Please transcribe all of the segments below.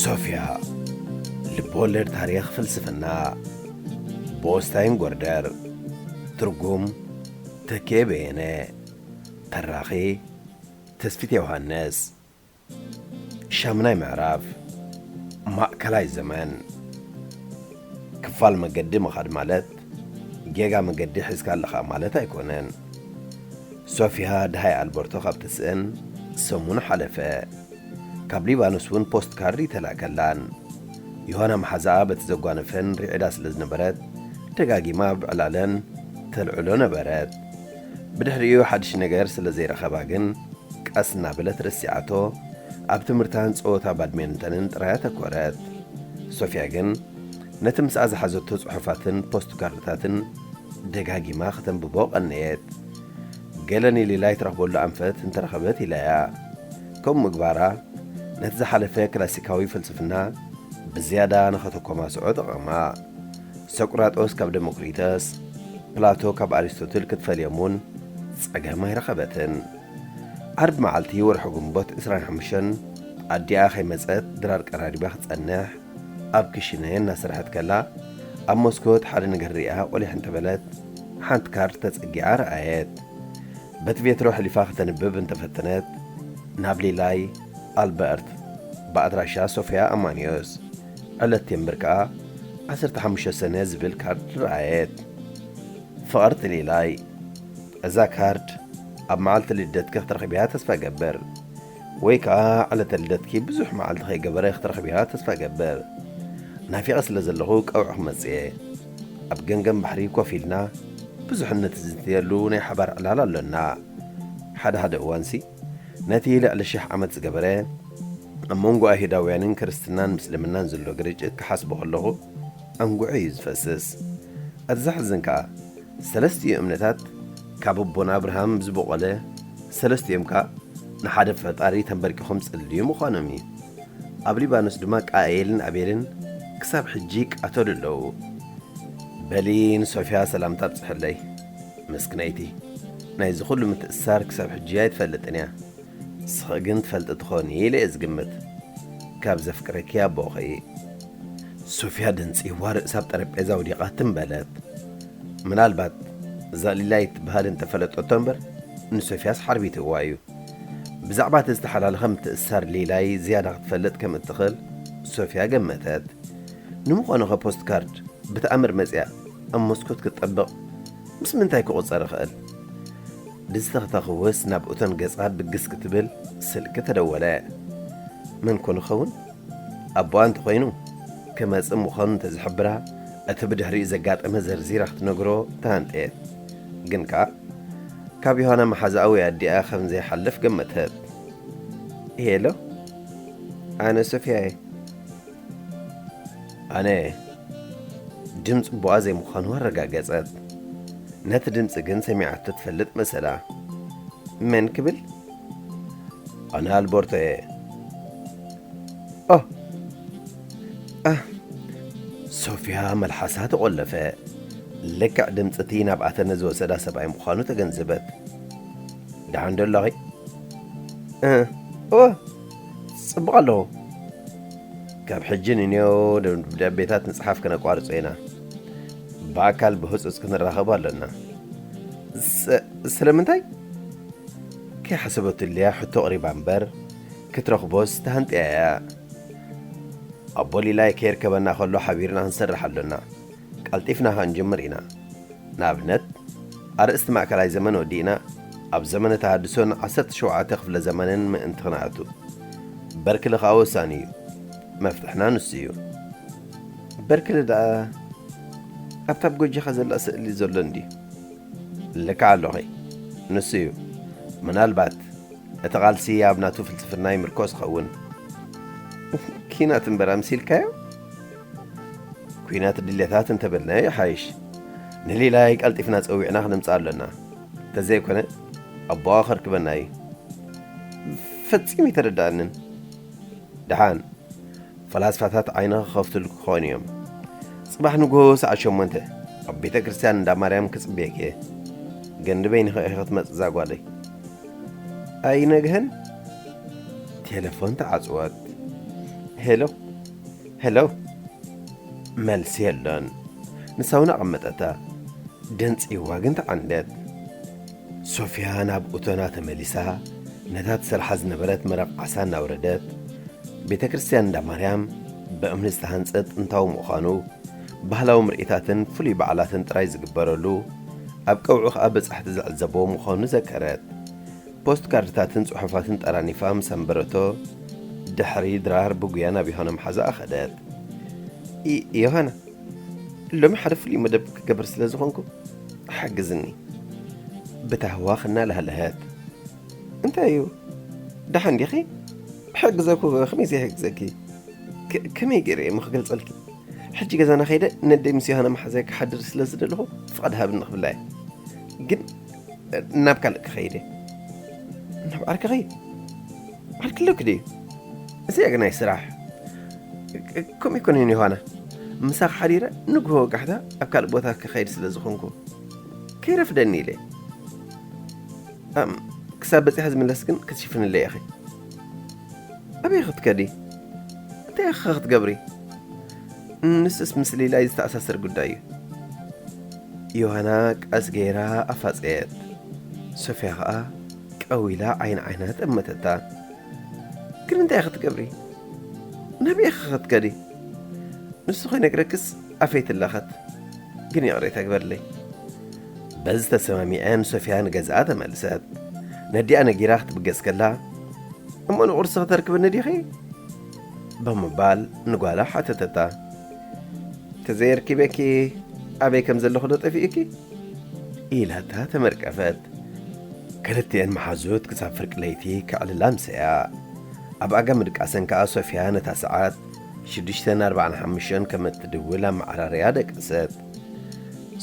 ሶፍያ፣ ልብወለድ ታሪኽ ፍልስፍና፣ ብኦስታይን ጎርደር። ትርጉም፣ ተኬ በየነ። ተራኺ፣ ተስፊት ዮሃንስ። ሻምናይ ምዕራፍ፣ ማእከላይ ዘመን። ክፋል መገዲ ምኻድ ማለት፣ ጌጋ መገዲ ሒዝካ ኣለኻ ማለት ኣይኮነን። ሶፍያ ደሃይ ኣልበርቶ ካብ ትስእን ሰሙን ሓለፈ። ካብ ሊባኖስ እውን ፖስት ካርድ ይተላእከላን። ዮሃና መሓዛኣ በቲ ዘጓነፈን ርዒዳ ስለ ዝነበረት፣ ደጋጊማ ኣብ ዕላለን ተልዕሎ ነበረት። ብድሕሪኡ ሓድሽ ነገር ስለ ዘይረኸባ ግን፣ ቀስ እናበለት ረሲዓቶ፣ ኣብ ትምህርታን ጸወታ ባድሜንተንን ጥራይ ኣተኮረት። ሶፍያ ግን፣ ነቲ ምስኣ ዝሓዘቶ ጽሑፋትን ፖስት ካርድታትን ደጋጊማ ከተንብቦ ቀነየት። ገለ ንሊላይ ትረኽበሉ ኣንፈት እንተረኸበት ኢላያ። ከምኡ ምግባራ፣ ነቲ ዝሓለፈ ክላሲካዊ ፍልስፍና ብዝያዳ ንኸተኮማስዖ ጠቐማ። ሰቁራጦስ ካብ ደሞክሪተስ፣ ፕላቶ ካብ ኣሪስቶትል ክትፈልዮም እውን ጸገም ኣይረኸበትን። ዓርቢ መዓልቲ ወርሒ ግንቦት ዕስራን ሓሙሽተን ኣዲኣ ከይመጸት ድራር ቀራሪባ ክትጸንሕ ኣብ ክሽነ እናሰርሐት ከላ፣ ኣብ መስኮት ሓደ ነገር ሪኣ ቆሊሕ እንተበለት፣ ሓንቲ ካርድ ተጸጊዓ ረኣየት። በቲ ቬትሮ ሕሊፋ ከተንብብ እንተፈተነት፣ ናብ ሊላይ ኣልበርት፣ ብኣድራሻ ሶፍያ ኣማንዮስ፣ ዕለት ቴምብር ከኣ ዓሰርተ ሓሙሽተ ሰነ ዝብል ካርድ ረኣየት። ፍቕርቲ ሊላይ፣ እዛ ካርድ ኣብ መዓልቲ ልደትኪ ክትረኽብያ ተስፋ እገብር፣ ወይ ከኣ ዕለተ ልደትኪ ብዙሕ መዓልቲ ከይገበረ ክትረኽብያ ተስፋ እገብር። ናፊቐ ስለ ዘለኹ ቀውዒ ክመጽእ እየ። ኣብ ገምገም ባሕሪ ኮፍ ኢልና ብዙሕ እንዝትየሉ ናይ ሓባር ዕላል ኣሎና። ሓደ ሓደ እዋንሲ ነቲ ልዕሊ ሽሕ ዓመት ዝገበረ ኣብ መንጎ ኣይሁዳውያንን ክርስትናን ምስልምናን ዘሎ ግርጭት ክሓስቦ ከለኹ ኣንጉዐይ እዩ ዝፈስስ። እቲ ዘሕዝን ከኣ፣ ሰለስቲኡ እምነታት ካብ ኣቦና ኣብርሃም ዝቦቖለ፣ ሰለስቲኦም ከኣ ንሓደ ፈጣሪ ተንበርኪኾም ጸልዩ ምዃኖም እዩ። ኣብ ሊባኖስ ድማ ቃኤልን ኣቤልን ክሳብ ሕጂ ይቃተሉ ኣለዉ። በሊ ንሶፍያ ሰላምታ ኣብጽሕለይ። ምስክነይቲ፣ ናይዚ ኩሉ ምትእስሳር ክሳብ ሕጂ ኣይትፈልጥን እያ። ንስኺ ግን ትፈልጢ ትኾኒ ኢለ እየ ዝግምት። ካብ ዘፍቅረኪ ኣቦኺ። ሶፍያ ደንጺዋ ርእሳ ኣብ ጠረጴዛ ወዲቓ ትም በለት። ምናልባት እዛ ሊላይ ትበሃል እንተፈለጠቶ እምበር፣ ንሶፍያስ ሓርቢትዋ እዩ። ብዛዕባ እቲ ዝተሓላለኸ ምትእስሳር ሊላይ ዝያዳ ክትፈልጥ ከም እትኽእል ሶፍያ ገመተት። ንምዃኑኸ ፖስት ካርድ ብተኣምር መጺኣ ኣብ መስኮት ክትጠብቕ ምስ ምንታይ ክቑጸር ይኽእል? ብዝተኽተኽውስ ናብ እቶን ገጻ ብግስ ክትብል ስልኪ ተደወለ። መን ኮን ይኸውን? ኣቦኣ እንተኾይኑ፣ ክመጽእ ምዃኑ እንተዝሕብራ፣ እቲ ብድሕሪኡ ዘጋጠመ ዘርዚራ ክትነግሮ ተሃንጠየት። ግን ከኣ፣ ካብ ዮሃና መሓዛኣ ወይ ኣዲኣ ከም ዘይሓልፍ ገመተት። ሄሎ፣ ኣነ ሶፍያ እየ። ኣነ ድምፂ ኣቦኣ ዘይምዃኑ ኣረጋገጸት። ነቲ ድምፂ ግን ሰሚዓቶ ትፈልጥ መሰላ። መን ክብል? ኣነ ኣልበርቶ እየ። ኦ! ኣህ! ሶፍያ መልሓሳ ተቖለፈ። ልክዕ ድምፂ እቲ ናብ ኣተነ ዝወሰዳ ሰብኣይ ምዃኑ ተገንዘበት። ደሓን ዶ ኣለኺ? እ፣ እወ፣ ጽቡቕ ኣለኹ። ካብ ሕጂ ንንዮ ደብዳቤታት ምጽሓፍ ከነቋርጾ ኢና። ብኣካል ብህጹጽ ክንራኸብ ኣሎና። ስ-፣ ስለምንታይ? ከይሓሰበትሉ'ያ ሕቶ ኣቕሪባ እምበር፣ ክትረኽቦስ ተሃንጥያ እያ። ኣቦ ሊላይ ከየርከበና ከሎ ሓቢርና ክንሰርሕ ኣሎና። ቀልጢፍና ክንጅምር ኢና። ንኣብነት፣ ኣርእስቲ ማእከላይ ዘመን ወዲእና፣ ኣብ ዘመነ ተሃድሶን ዓሰርተ ሸውዓተ ክፍለ ዘመንን ምእንቲ ክንኣቱ። በርክሊ ከኣ ወሳኒ እዩ። መፍትሕና ንሱ እዩ። በርክሊ ደኣ ኣብታ ኣብ ጎጆኻ ዘላ ስእሊ ዘሎ እንድዩ። ልክዕ ኣለኺ። ንሱ እዩ። ምናልባት እቲ ቃልሲ ኣብ ናቱ ፍልስፍና ይምርኮስ ይኸውን። ኪናት እምበር ኣምሲልካዮ? ኲናት ድሌታት እንተበልናዮ ይሓይሽ። ንሊላይ ቀልጢፍና ጸዊዕና ክነምጽኣ ኣሎና። እንተዘይኮነ ኣቦኣ ከርክበና እዩ። ፈጺሙ ኣይተረድኣንን። ደሓን፣ ፈላስፋታት ዓይንኺ ክኸፍቱልኪ ክኾኑ እዮም። ጽባሕ ንግሆ ሰዓት ሸሞንተ ኣብ ቤተ ክርስቲያን እንዳ ማርያም ክጽበየኪ እየ። ግን ንበይንኺ ኢኺ ክትመጽእ እዛ ጓለይ። ኣይነግህን። ቴለፎን ተዓጽወት። ሄሎ፣ ሄሎ። መልሲ የሎን። ንሳ እውን ኣቐመጠታ። ደንጽይዋ ግን ተዓንደት። ሶፍያ ናብ እቶና ተመሊሳ፣ ነታ ትሰርሓ ዝነበረት መረቕ ዓሳ እናውረደት፣ ቤተ ክርስቲያን እንዳ ማርያም ብእምኒ ዝተሃንጸ ጥንታዊ ምዃኑ፣ ባህላዊ ምርኢታትን ፍሉይ በዓላትን ጥራይ ዝግበረሉ፣ ኣብ ቀውዒ ኸኣ በጻሕቲ ዝዕዘቦ ምዃኑ ዘከረት። ፖስት ካርድታትን ጽሑፋትን ጠራኒፋ ምስ ኣንበረቶ፣ ድሕሪ ድራር ብጉያ ናብ ዮሃና መሓዛ ኣኸደት። ይ-፣ ዮሃና፣ ሎሚ ሓደ ፍሉይ መደብ ክገብር ስለ ዝኾንኩ፣ ሓግዝኒ። ብታህዋ ክናለህለሀት። እንታይ እዩ? ደሓን ዲኺ? ክሕግዘኩ፣ ከመይ ዘይሕግዘኪ? ከ-፣ ከመይ ገይረ እየ እሞ ክገልጸልኪ? ሕጂ ገዛና ከይደ ነደይ ምስ ዮሃና መሓዛይ ክሓድር ስለ ዝደለኹ ፍቓድ ሃብኒ ክብላ እየ። ግን ናብ ካልእ ክኸይድ እየ። ናብ ዓርክኺ? ዓርኪ ኣለኪ ድዩ? እዚ ግናይ ስራሕ። ከምኡ ኣይኮነን ዮሃና። ምሳኺ ሓዲረ ንግሆ ወጋሕታ ኣብ ካልእ ቦታ ክኸይድ ስለ ዝኾንኩ ከይረፍደኒ ኢለ። ኣም፣ ክሳብ በጺሐ ዝምለስ ግን ክትሽፍንለይ ኢኺ። ኣበይ ክትከዲ? እንታይ ኢኺ ክትገብሪ? ንስስ ምስ ሊላይ ዝተኣሳሰር ጉዳይ እዩ። ዮሃና ቀስ ገይራ ኣፋጸየት። ሶፍያ ኸኣ ቀዊላ ዓይኒ ዓይና ጠመተታ። ግን እንታይ ኢኺ ክትገብሪ? ናበይ ኢኺ ክትከዲ? ንሱ ከይነግረክስ ኣፈይ ትላኸት። ግን ይቕሬታ ግበርለይ። በዚ ተሰማሚዐ ንሶፍያ ንገዝኣ ተመልሰት። ነዲኣ ነጊራ ክትብገስ ከላ፣ "እሞ ንቑርሲ ከተርክብኒ ዲኺ?" ብምባል ንጓላ ሓተተታ። "ተዘየርኪበኪ ኣበይ ከም ዘለኹ ዶ ጠፊኡኪ?" ኢላታ ተመርቀፈት። ክልቲኤን መሓዙት ክሳብ ፍርቂ ለይቲ ከዕልላ ኣምሰያ። ኣብ ኣጋ ምድቃሰን ከኣ ሶፍያ ነታ ሰዓት ሽዱሽተ ኣርባዓን ሓሙሽተን ከም እትድውል ኣመዓራርያ ደቀሰት።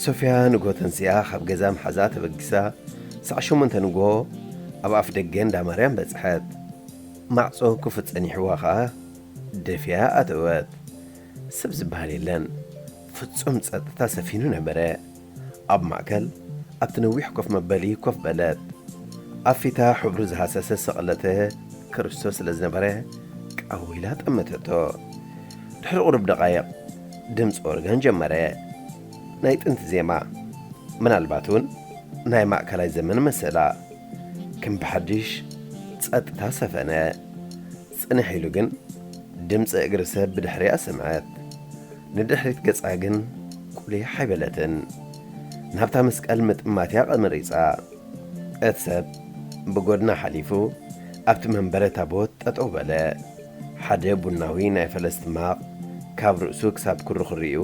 ሶፍያ ንግሆ ተንሲኣ ካብ ገዛ መሓዛ ተበጊሳ፣ ሰዓት ሸሞንተ ንግሆ ኣብ ኣፍ ደገ እንዳ ማርያም በጽሐት። ማዕጾ ክፉት ጸኒሕዋ ከኣ ደፊኣ ኣተወት። ሰብ ዝበሃል የለን። ፍጹም ጸጥታ ሰፊኑ ነበረ። ኣብ ማእከል ኣብቲ ነዊሕ ኮፍ መበሊ ኮፍ በለት። ኣብ ፊታ ሕብሩ ዝሃሰሰ ስቕለተ ክርስቶስ ስለ ዝነበረ ቀዊላ ጠመተቶ። ድሕሪ ቁሩብ ደቓይቕ ድምጺ ኦርጋን ጀመረ። ናይ ጥንቲ ዜማ፣ ምናልባት እውን ናይ ማእከላይ ዘመን መሰላ። ከም ብሓድሽ ጸጥታ ሰፈነ። ጽንሕ ኢሉ ግን ድምጺ እግሪ ሰብ ብድሕሪኣ ሰምዐት። ንድሕሪት ገጻ ግን ቁሊሕ ኣይበለትን። ናብታ መስቀል ምጥማት እያ መሪጻ። እቲ ሰብ ብጎድና ሓሊፉ ኣብቲ መንበረ ታቦት ጠጠው በለ። ሓደ ቡናዊ ናይ ፈለስቲ ማቕ ካብ ርእሱ ክሳብ ክርኽሪኡ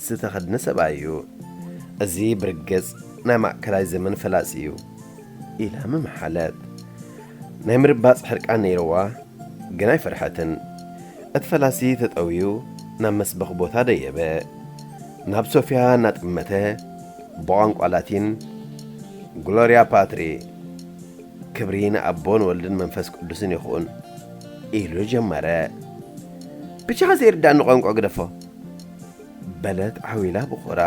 ዝተኸድነ ሰብኣይ እዩ። "እዚ ብርግጽ ናይ ማእከላይ ዘመን ፈላሲ እዩ" ኢላ ምምሓለት። ናይ ምርባጽ ሕርቃን ነይርዋ፣ ግን ኣይፈርሐትን። እቲ ፈላሲ ተጠውዩ ናብ መስበኺ ቦታ ደየበ። ናብ ሶፍያ እናጠመተ ብቋንቋ ላቲን፣ "ግሎርያ ፓትሪ፣ ክብሪ ንኣቦን ወልድን መንፈስ ቅዱስን ይኹን" ኢሉ ጀመረ። "ብቻኻ ዘይርዳእኒ ቋንቋ ግደፎ" በለት ዓው ኢላ ብኹራ።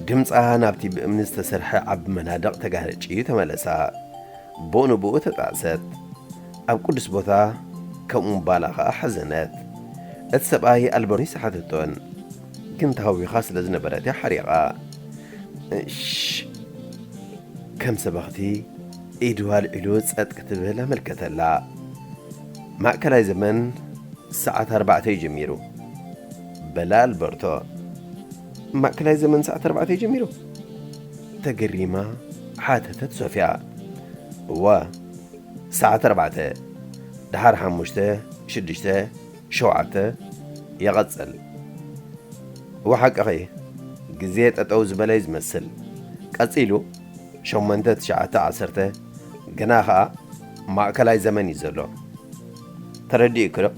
ድምጻ ናብቲ ብእምኒ ዝተሰርሐ ዓቢ መናድቕ ተጋርጭ እዩ ተመለሳ። ብኡ ንብኡ ተጣዕሰት። ኣብ ቅዱስ ቦታ ከምኡ ምባላ ኸኣ ሓዘነት። እቲ ሰብኣይ ኣልቦኒስ ሓተቶን፣ ግን ተሃዊኻ ስለ ዝነበረት እያ ሓሪቓ። እሽ፣ ከም ሰበኽቲ ኢዱ ኣልዒሉ ጸጥ ክትብል ኣመልከተላ። ማእከላይ ዘመን ሰዓት ኣርባዕተ እዩ ጀሚሩ፣ በለ ኣልበርቶ። ማእከላይ ዘመን ሰዓት ኣርባዕተ እዩ ጀሚሩ? ተገሪማ ሓተተት ሶፍያ። እወ፣ ሰዓት ኣርባዕተ፣ ደሓር ሓሙሽተ፣ ሽዱሽተ፣ ሸውዓተ፣ ይቐጽል። እወ፣ ሓቅኺ፣ ግዜ ጠጠው ዝበለ እዩ ዝመስል። ቀጺሉ፣ ሸሞንተ፣ ትሽዓተ፣ ዓሰርተ፣ ገና ኸኣ ማእከላይ ዘመን እዩ ዘሎ። ተረዲእኪ ዶ?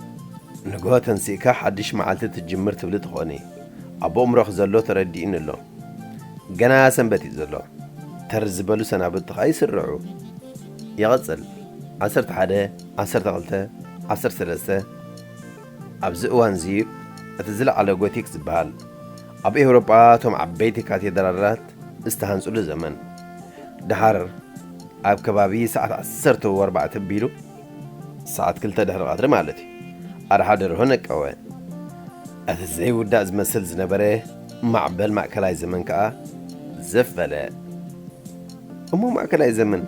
ንግሆ ተንሲእካ ሓድሽ መዓልቲ ትጅምር ትብሊ ትኾኒ። ኣብ ኣእምሮኺ ዘሎ ተረዲእኒ ኣሎ። ገና ሰንበት እዩ ዘሎ። ተር ዝበሉ ሰናብቲ ኸኣ ይስርዑ። ይቐጽል። ዓሰርተ ሓደ፣ ዓሰርተ ክልተ፣ ዓሰርተ ሰለስተ። ኣብዚ እዋንዚ እቲ ዝለዓለ ጎቲክ ዝበሃል፣ ኣብ ኤውሮጳ እቶም ዓበይቲ ካቴድራላት ዝተሃንጹሉ ዘመን። ደሓር ኣብ ከባቢ ሰዓት ዓሰርተ ወኣርባዕተ ቢሉ፣ ሰዓት ክልተ ድሕሪ ቀትሪ ማለት እዩ፣ ኣድሓ ደርሆ ነቀወ። እቲ ዘይውዳእ ዝመስል ዝነበረ ማዕበል ማእከላይ ዘመን ከኣ ዘፍ በለ። "እሞ ማእከላይ ዘመን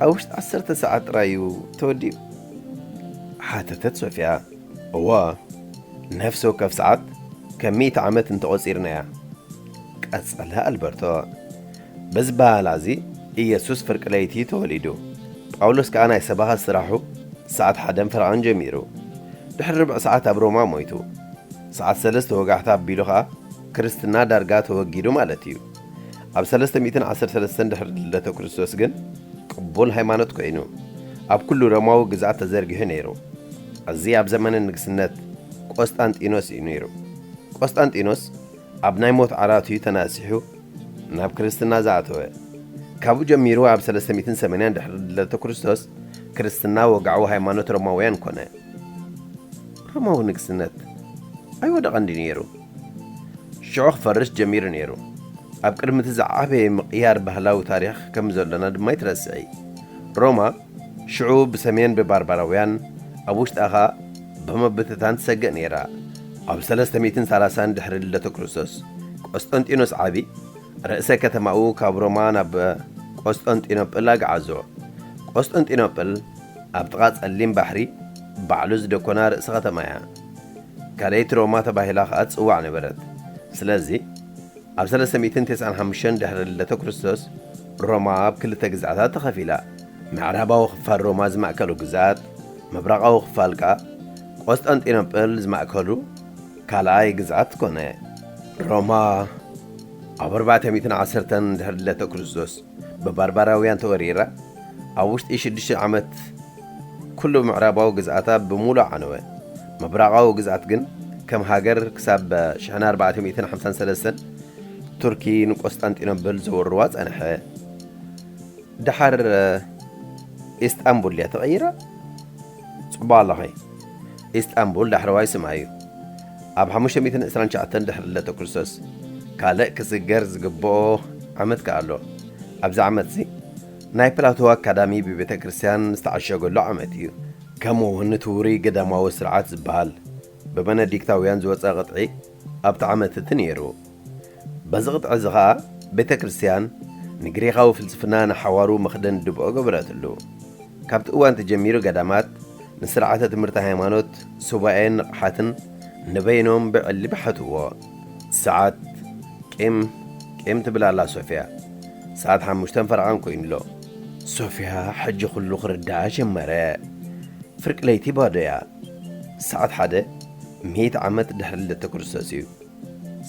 ኣብ ውሽጢ ዓሰርተ ሰዓት ጥራይ እዩ ተወዲኡ?" ሓተተት ሶፍያ። "እወ፣ ነፍሲ ወከፍ ሰዓት ከም ሚእቲ ዓመት እንተቖጺርናያ," ቀጸለ ኣልበርቶ። በዚ በሃላ እዚ ኢየሱስ ፍርቂ ለይቲ ተወሊዱ። ጳውሎስ ከኣ ናይ ሰባኻ ስራሑ ሰዓት ሓደን ፈረቓን ጀሚሩ። ድሕሪ ርብዒ ሰዓት ኣብ ሮማ ሞይቱ። ሰዓት ሰለስተ ወጋሕታ ኣቢሉ ኸኣ ክርስትና ዳርጋ ተወጊዱ ማለት እዩ። ኣብ ሰለስተ ሚእትን ዓሰርተ ሰለስተን ድሕሪ ልደተ ክርስቶስ ግን ቅቡል ሃይማኖት ኮይኑ፣ ኣብ ኩሉ ሮማዊ ግዝኣት ተዘርጊሑ ነይሩ። እዚ ኣብ ዘመነ ንግስነት ቆስጣንጢኖስ እዩ ነይሩ። ቆስጣንጢኖስ ኣብ ናይ ሞት ዓራቱ እዩ ተናሲሑ ናብ ክርስትና ዝኣተወ። ካብኡ ጀሚሩ ኣብ ሰለስተ ሚእትን ሰማንያን ድሕሪ ልደተ ክርስቶስ ክርስትና ወግዓዊ ሃይማኖት ሮማውያን ኮነ። ሮማዊ ንግስነት ኣይወደቐን ድዩ ነይሩ? ሽዑ ክፈርስ ጀሚሩ ነይሩ። ኣብ ቅድሚ እቲ ዝዓበየ ምቕያር ባህላዊ ታሪኽ ከም ዘሎና ድማ ኣይትረስዒ። ሮማ ሽዑ ብሰሜን ብባርባራውያን፣ ኣብ ውሽጣ ኸኣ ብምብትታን ትሰግእ ነይራ። ኣብ ሰለስተ ሚእትን ሰላሳን ድሕሪ ልደተ ክርስቶስ፣ ቆስጠንጢኖስ ዓቢ ርእሰ ከተማኡ ካብ ሮማ ናብ ቆስጠንጢኖጵል ኣግዓዞ። ቆስጠንጢኖጵል ኣብ ጥቓ ጸሊም ባሕሪ ባዕሉ ዝደኮና ርእሲ ከተማ እያ። ካልኣይቲ ሮማ ተባሂላ ኸኣ ትጽዋዕ ነበረት። ስለዚ፣ ኣብ ሰለስተ ሚእትን ተስዓን ሓሙሽተን ድሕሪ ልደተ ክርስቶስ፣ ሮማ ኣብ ክልተ ግዝኣታት ተኸፊላ። ምዕራባዊ ክፋል ሮማ ዝማእከሉ ግዝኣት፣ ምብራቓዊ ክፋል ከኣ ቆስጠንጢኖጵል ዝማእከሉ ካልኣይ ግዝኣት ኮነ። ሮማ ኣብ ኣርባዕተ ሚእትን ዓሰርተን ድሕሪ ልደተ ክርስቶስ ብባርባራውያን ተወሪራ፣ ኣብ ውሽጢ ሽዱሽተ ዓመት ኩሉ ምዕራባዊ ግዝኣታ ብምሉእ ዓነወ። ምብራቓዊ ግዝኣት ግን ከም ሃገር ክሳብ ሽሕን ኣርባዕተ ሚእትን ሓምሳን ሰለስተን ቱርኪ ንቆስጣንጢኖብል ዝወርዋ ጸንሐ። ደሓር ኢስጣንቡል ድያ ተቐይራ? ጽቡቕ ኣለኺ። ኢስጣንቡል ዳሕረዋይ ስማ እዩ። ኣብ ሓሙሽተ ሚእትን ዕስራን ትሽዓተን ድሕሪ ልደተ ክርስቶስ ካልእ ክስገር ዝግብኦ ዓመት ከኣ ኣሎ። ኣብዚ ዓመትዚ ናይ ፕላቶ ኣካዳሚ ብቤተ ክርስቲያን ዝተዓሸገሉ ዓመት እዩ። ከምኡ እውን እቲ ውሩይ ገዳማዊ ስርዓት ዝበሃል ብበነዲክታውያን ዝወጸ ቅጥዒ ኣብቲ ዓመት እቲ ነይሩ። በዚ ቅጥዒ እዚ ኸኣ ቤተ ክርስቲያን ንግሪኻዊ ፍልስፍና ንሓዋሩ መኽደን ድብኦ ገበረትሉ። ካብቲ እዋን ተጀሚሩ ገዳማት ንስርዓተ ትምህርቲ ሃይማኖት፣ ሱባኤን ንቕሓትን ንበይኖም ብዕሊ በሓትዎ። ሰዓት ቂም ቂም ትብል ኣላ ሶፍያ። ሰዓት ሓሙሽተን ፈረቓን ኮይኑ ኣሎ። ሶፍያ ሕጂ ኩሉ ክርድኣ ጀመረ። ፍርቂ ለይቲ ባዶ እያ። ሰዓት ሓደ ሚእቲ ዓመት ድሕሪ ልደተ ክርስቶስ እዩ።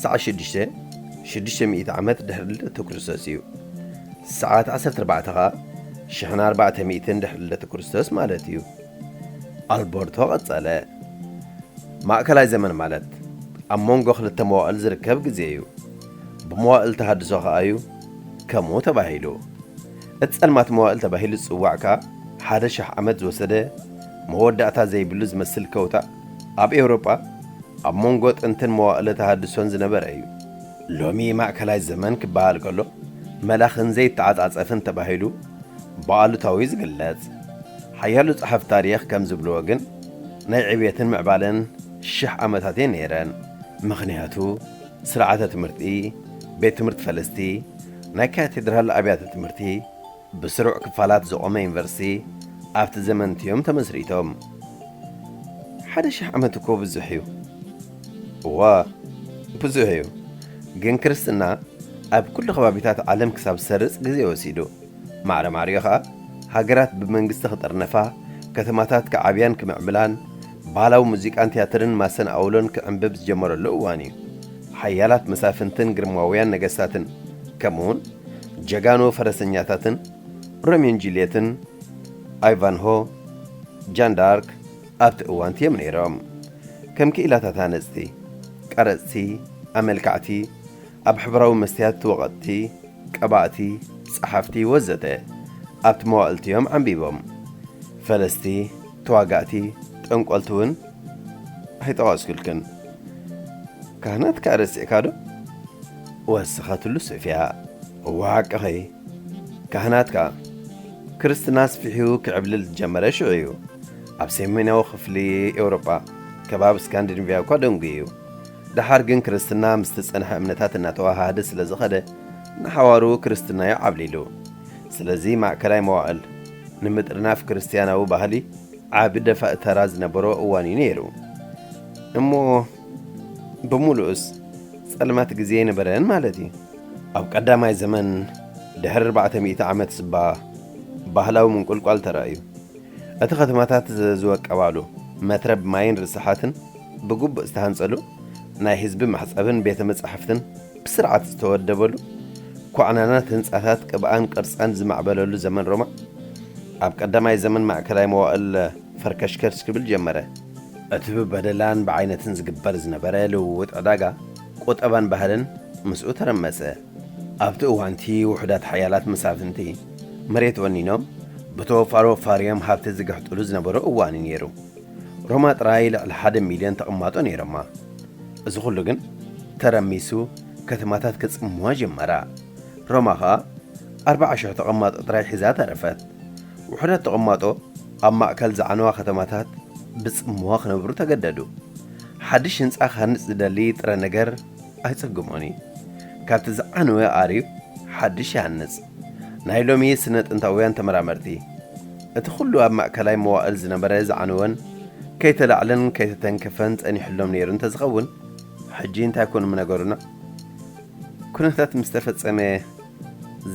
ሰዓት ሽዱሽተ ሽዱሽተ ሚእቲ ዓመት ድሕሪ ልደተ ክርስቶስ እዩ። ሰዓት ዓሰርተ ኣርባዕተ ኸኣ ሽሕን ኣርባዕተ ሚእትን ድሕሪ ልደተ ክርስቶስ ማለት እዩ። ኣልበርቶ ቀጸለ። ማእከላይ ዘመን ማለት ኣብ መንጎ ክልተ መዋእል ዝርከብ ግዜ እዩ። ብመዋእል ተሃድሶ ኸኣ እዩ ከምኡ ተባሂሉ። እቲ ጸልማት መዋእል ተባሂሉ ዝጽዋዕ ከኣ ሓደ ሽሕ ዓመት ዝወሰደ መወዳእታ ዘይብሉ ዝመስል ከውታ ኣብ ኤውሮጳ ኣብ መንጎ ጥንትን መዋእለ ተሃድሶን ዝነበረ እዩ። ሎሚ ማእከላይ ዘመን ክበሃል ከሎ መላኽን ዘይተዓጻጸፍን ተባሂሉ ብኣሉታዊ ዝግለጽ። ሓያሎ ጸሓፍቲ ታሪኽ ከም ዝብልዎ ግን ናይ ዕብየትን ምዕባለን ሽሕ ዓመታት እየን ነይረን። ምኽንያቱ ስርዓተ ትምህርቲ፣ ቤት ትምህርቲ ፈለስቲ፣ ናይ ካቴድራል ኣብያተ ትምህርቲ፣ ብስሩዕ ክፋላት ዝቖመ ዩኒቨርሲቲ ኣብቲ ዘመን እዮም ተመስሪቶም። ሓደ ሽሕ ዓመት እኮ ብዙሕ እዩ። እወ፣ ብዙሕ እዩ። ግን ክርስትና ኣብ ኩሉ ከባቢታት ዓለም ክሳብ ዝሰርጽ ግዜ ወሲዱ። ማዕረ ማዕሪኡ ኸኣ ሃገራት ብመንግስቲ ክጥርነፋ፣ ከተማታት ክዓብያን ክምዕብላን፣ ባህላዊ ሙዚቃን ቲያትርን ማሰን ኣውሎን ክዕንብብ ዝጀመረሉ እዋን እዩ። ሓያላት መሳፍንትን ግርማውያን ነገስታትን፣ ከምኡውን ጀጋኑ ፈረሰኛታትን፣ ሮሚዮን ጁልየትን፣ ኣይቫንሆ፣ ጃን ዳርክ ኣብቲ እዋንቲ እዮም ነይሮም። ከም ክኢላታት ሃነፅቲ፣ ቀረፅቲ፣ ኣመልካዕቲ፣ ኣብ ሕብራዊ መስትያት ወቐጥቲ፣ ቀባእቲ፣ ጸሓፍቲ ወዘተ ኣብቲ መዋእልቲ እዮም ዓንቢቦም። ፈለስቲ፣ ተዋጋእቲ፣ ጠንቆልቲ እውን ኣይጠቐስኩልክን። ካህናት ከኣ ረሲዕካ ዶ? ወስኸትሉ ሶፍያ። እወ ሓቅኺ። ካህናት ከኣ። ክርስትና ኣስፊሑ ክዕብልል ዝጀመረ ሽዑ እዩ። ኣብ ሰሜናዊ ክፍሊ ኤውሮጳ፣ ከባቢ ስካንዲኒቭያ እኳ ደንጉዩ እዩ። ደሓር ግን ክርስትና ምስቲ ዝጸንሐ እምነታት እናተዋሃሃደ ስለ ዝኸደ፣ ንሓዋሩ ክርስትና እዩ ዓብሊሉ። ስለዚ ማእከላይ መዋእል ንምጥርናፍ ክርስትያናዊ ባህሊ ዓቢ ደፋእ ተራ ዝነበሮ እዋን እዩ ነይሩ። እሞ ብምሉኡስ ጸልማት ግዜ ኣይነበረን ማለት እዩ። ኣብ ቀዳማይ ዘመን ድሕሪ ኣርባዕተ ሚእቲ ዓመት ስባ ባህላዊ ምንቁልቋል ተራእዩ። እቲ ከተማታት ዝ-፣ ዝወቀባሉ መትረብ ማይን ርስሓትን ብግቡእ ዝተሃንጸሉ፣ ናይ ህዝቢ መሕጸብን ቤተ መጻሕፍትን ብስርዓት ዝተወደበሉ፣ ኳዕናናት ህንጻታት ቅብኣን ቅርጻን ዝማዕበለሉ ዘመን ሮማ፣ ኣብ ቀዳማይ ዘመን ማእከላይ መዋእል ፈርከሽከሽ ክብል ጀመረ። እቲ ብበደላን ብዓይነትን ዝግበር ዝነበረ ልውውጥ ዕዳጋ፣ ቁጠባን ባህልን ምስኡ ተረመሰ። ኣብቲ እዋንቲ ውሑዳት ሓያላት መሳፍንቲ መሬት ወኒኖም ብተወፋሮ ፋርዮም ሃብቲ ዝግሕጥሉ ዝነበሩ እዋን እዩ ነይሩ። ሮማ ጥራይ ልዕሊ ሓደ ሚልዮን ተቐማጦ ነይሮማ። እዚ ኩሉ ግን ተረሚሱ ከተማታት ክጽምዋ ጀመራ። ሮማ ኸኣ ኣርብዓ ሽሕ ተቐማጦ ጥራይ ሒዛ ተረፈት። ውሑዳት ተቐማጦ ኣብ ማእከል ዝዓነዋ ከተማታት ብጽምዋ ክነብሩ ተገደዱ። ሓድሽ ህንጻ ክሃንጽ ዝደሊ ጥረ ነገር ኣይጸግሞን እዩ። ካብቲ ዝዓነወ ኣርዩ ሓድሽ ይሃንጽ። ናይ ሎሚ ስነ ጥንታውያን ተመራመርቲ፣ እቲ ኩሉ ኣብ ማእከላይ መዋእል ዝነበረ ዝዓነወን ከይተላዕለን ከይተተንከፈን ጸኒሕሎም ነይሩ እንተዝኸውን፣ ሕጂ እንታይ ኮኑ ምነገሩና? ኩነታት ምስ ተፈጸመ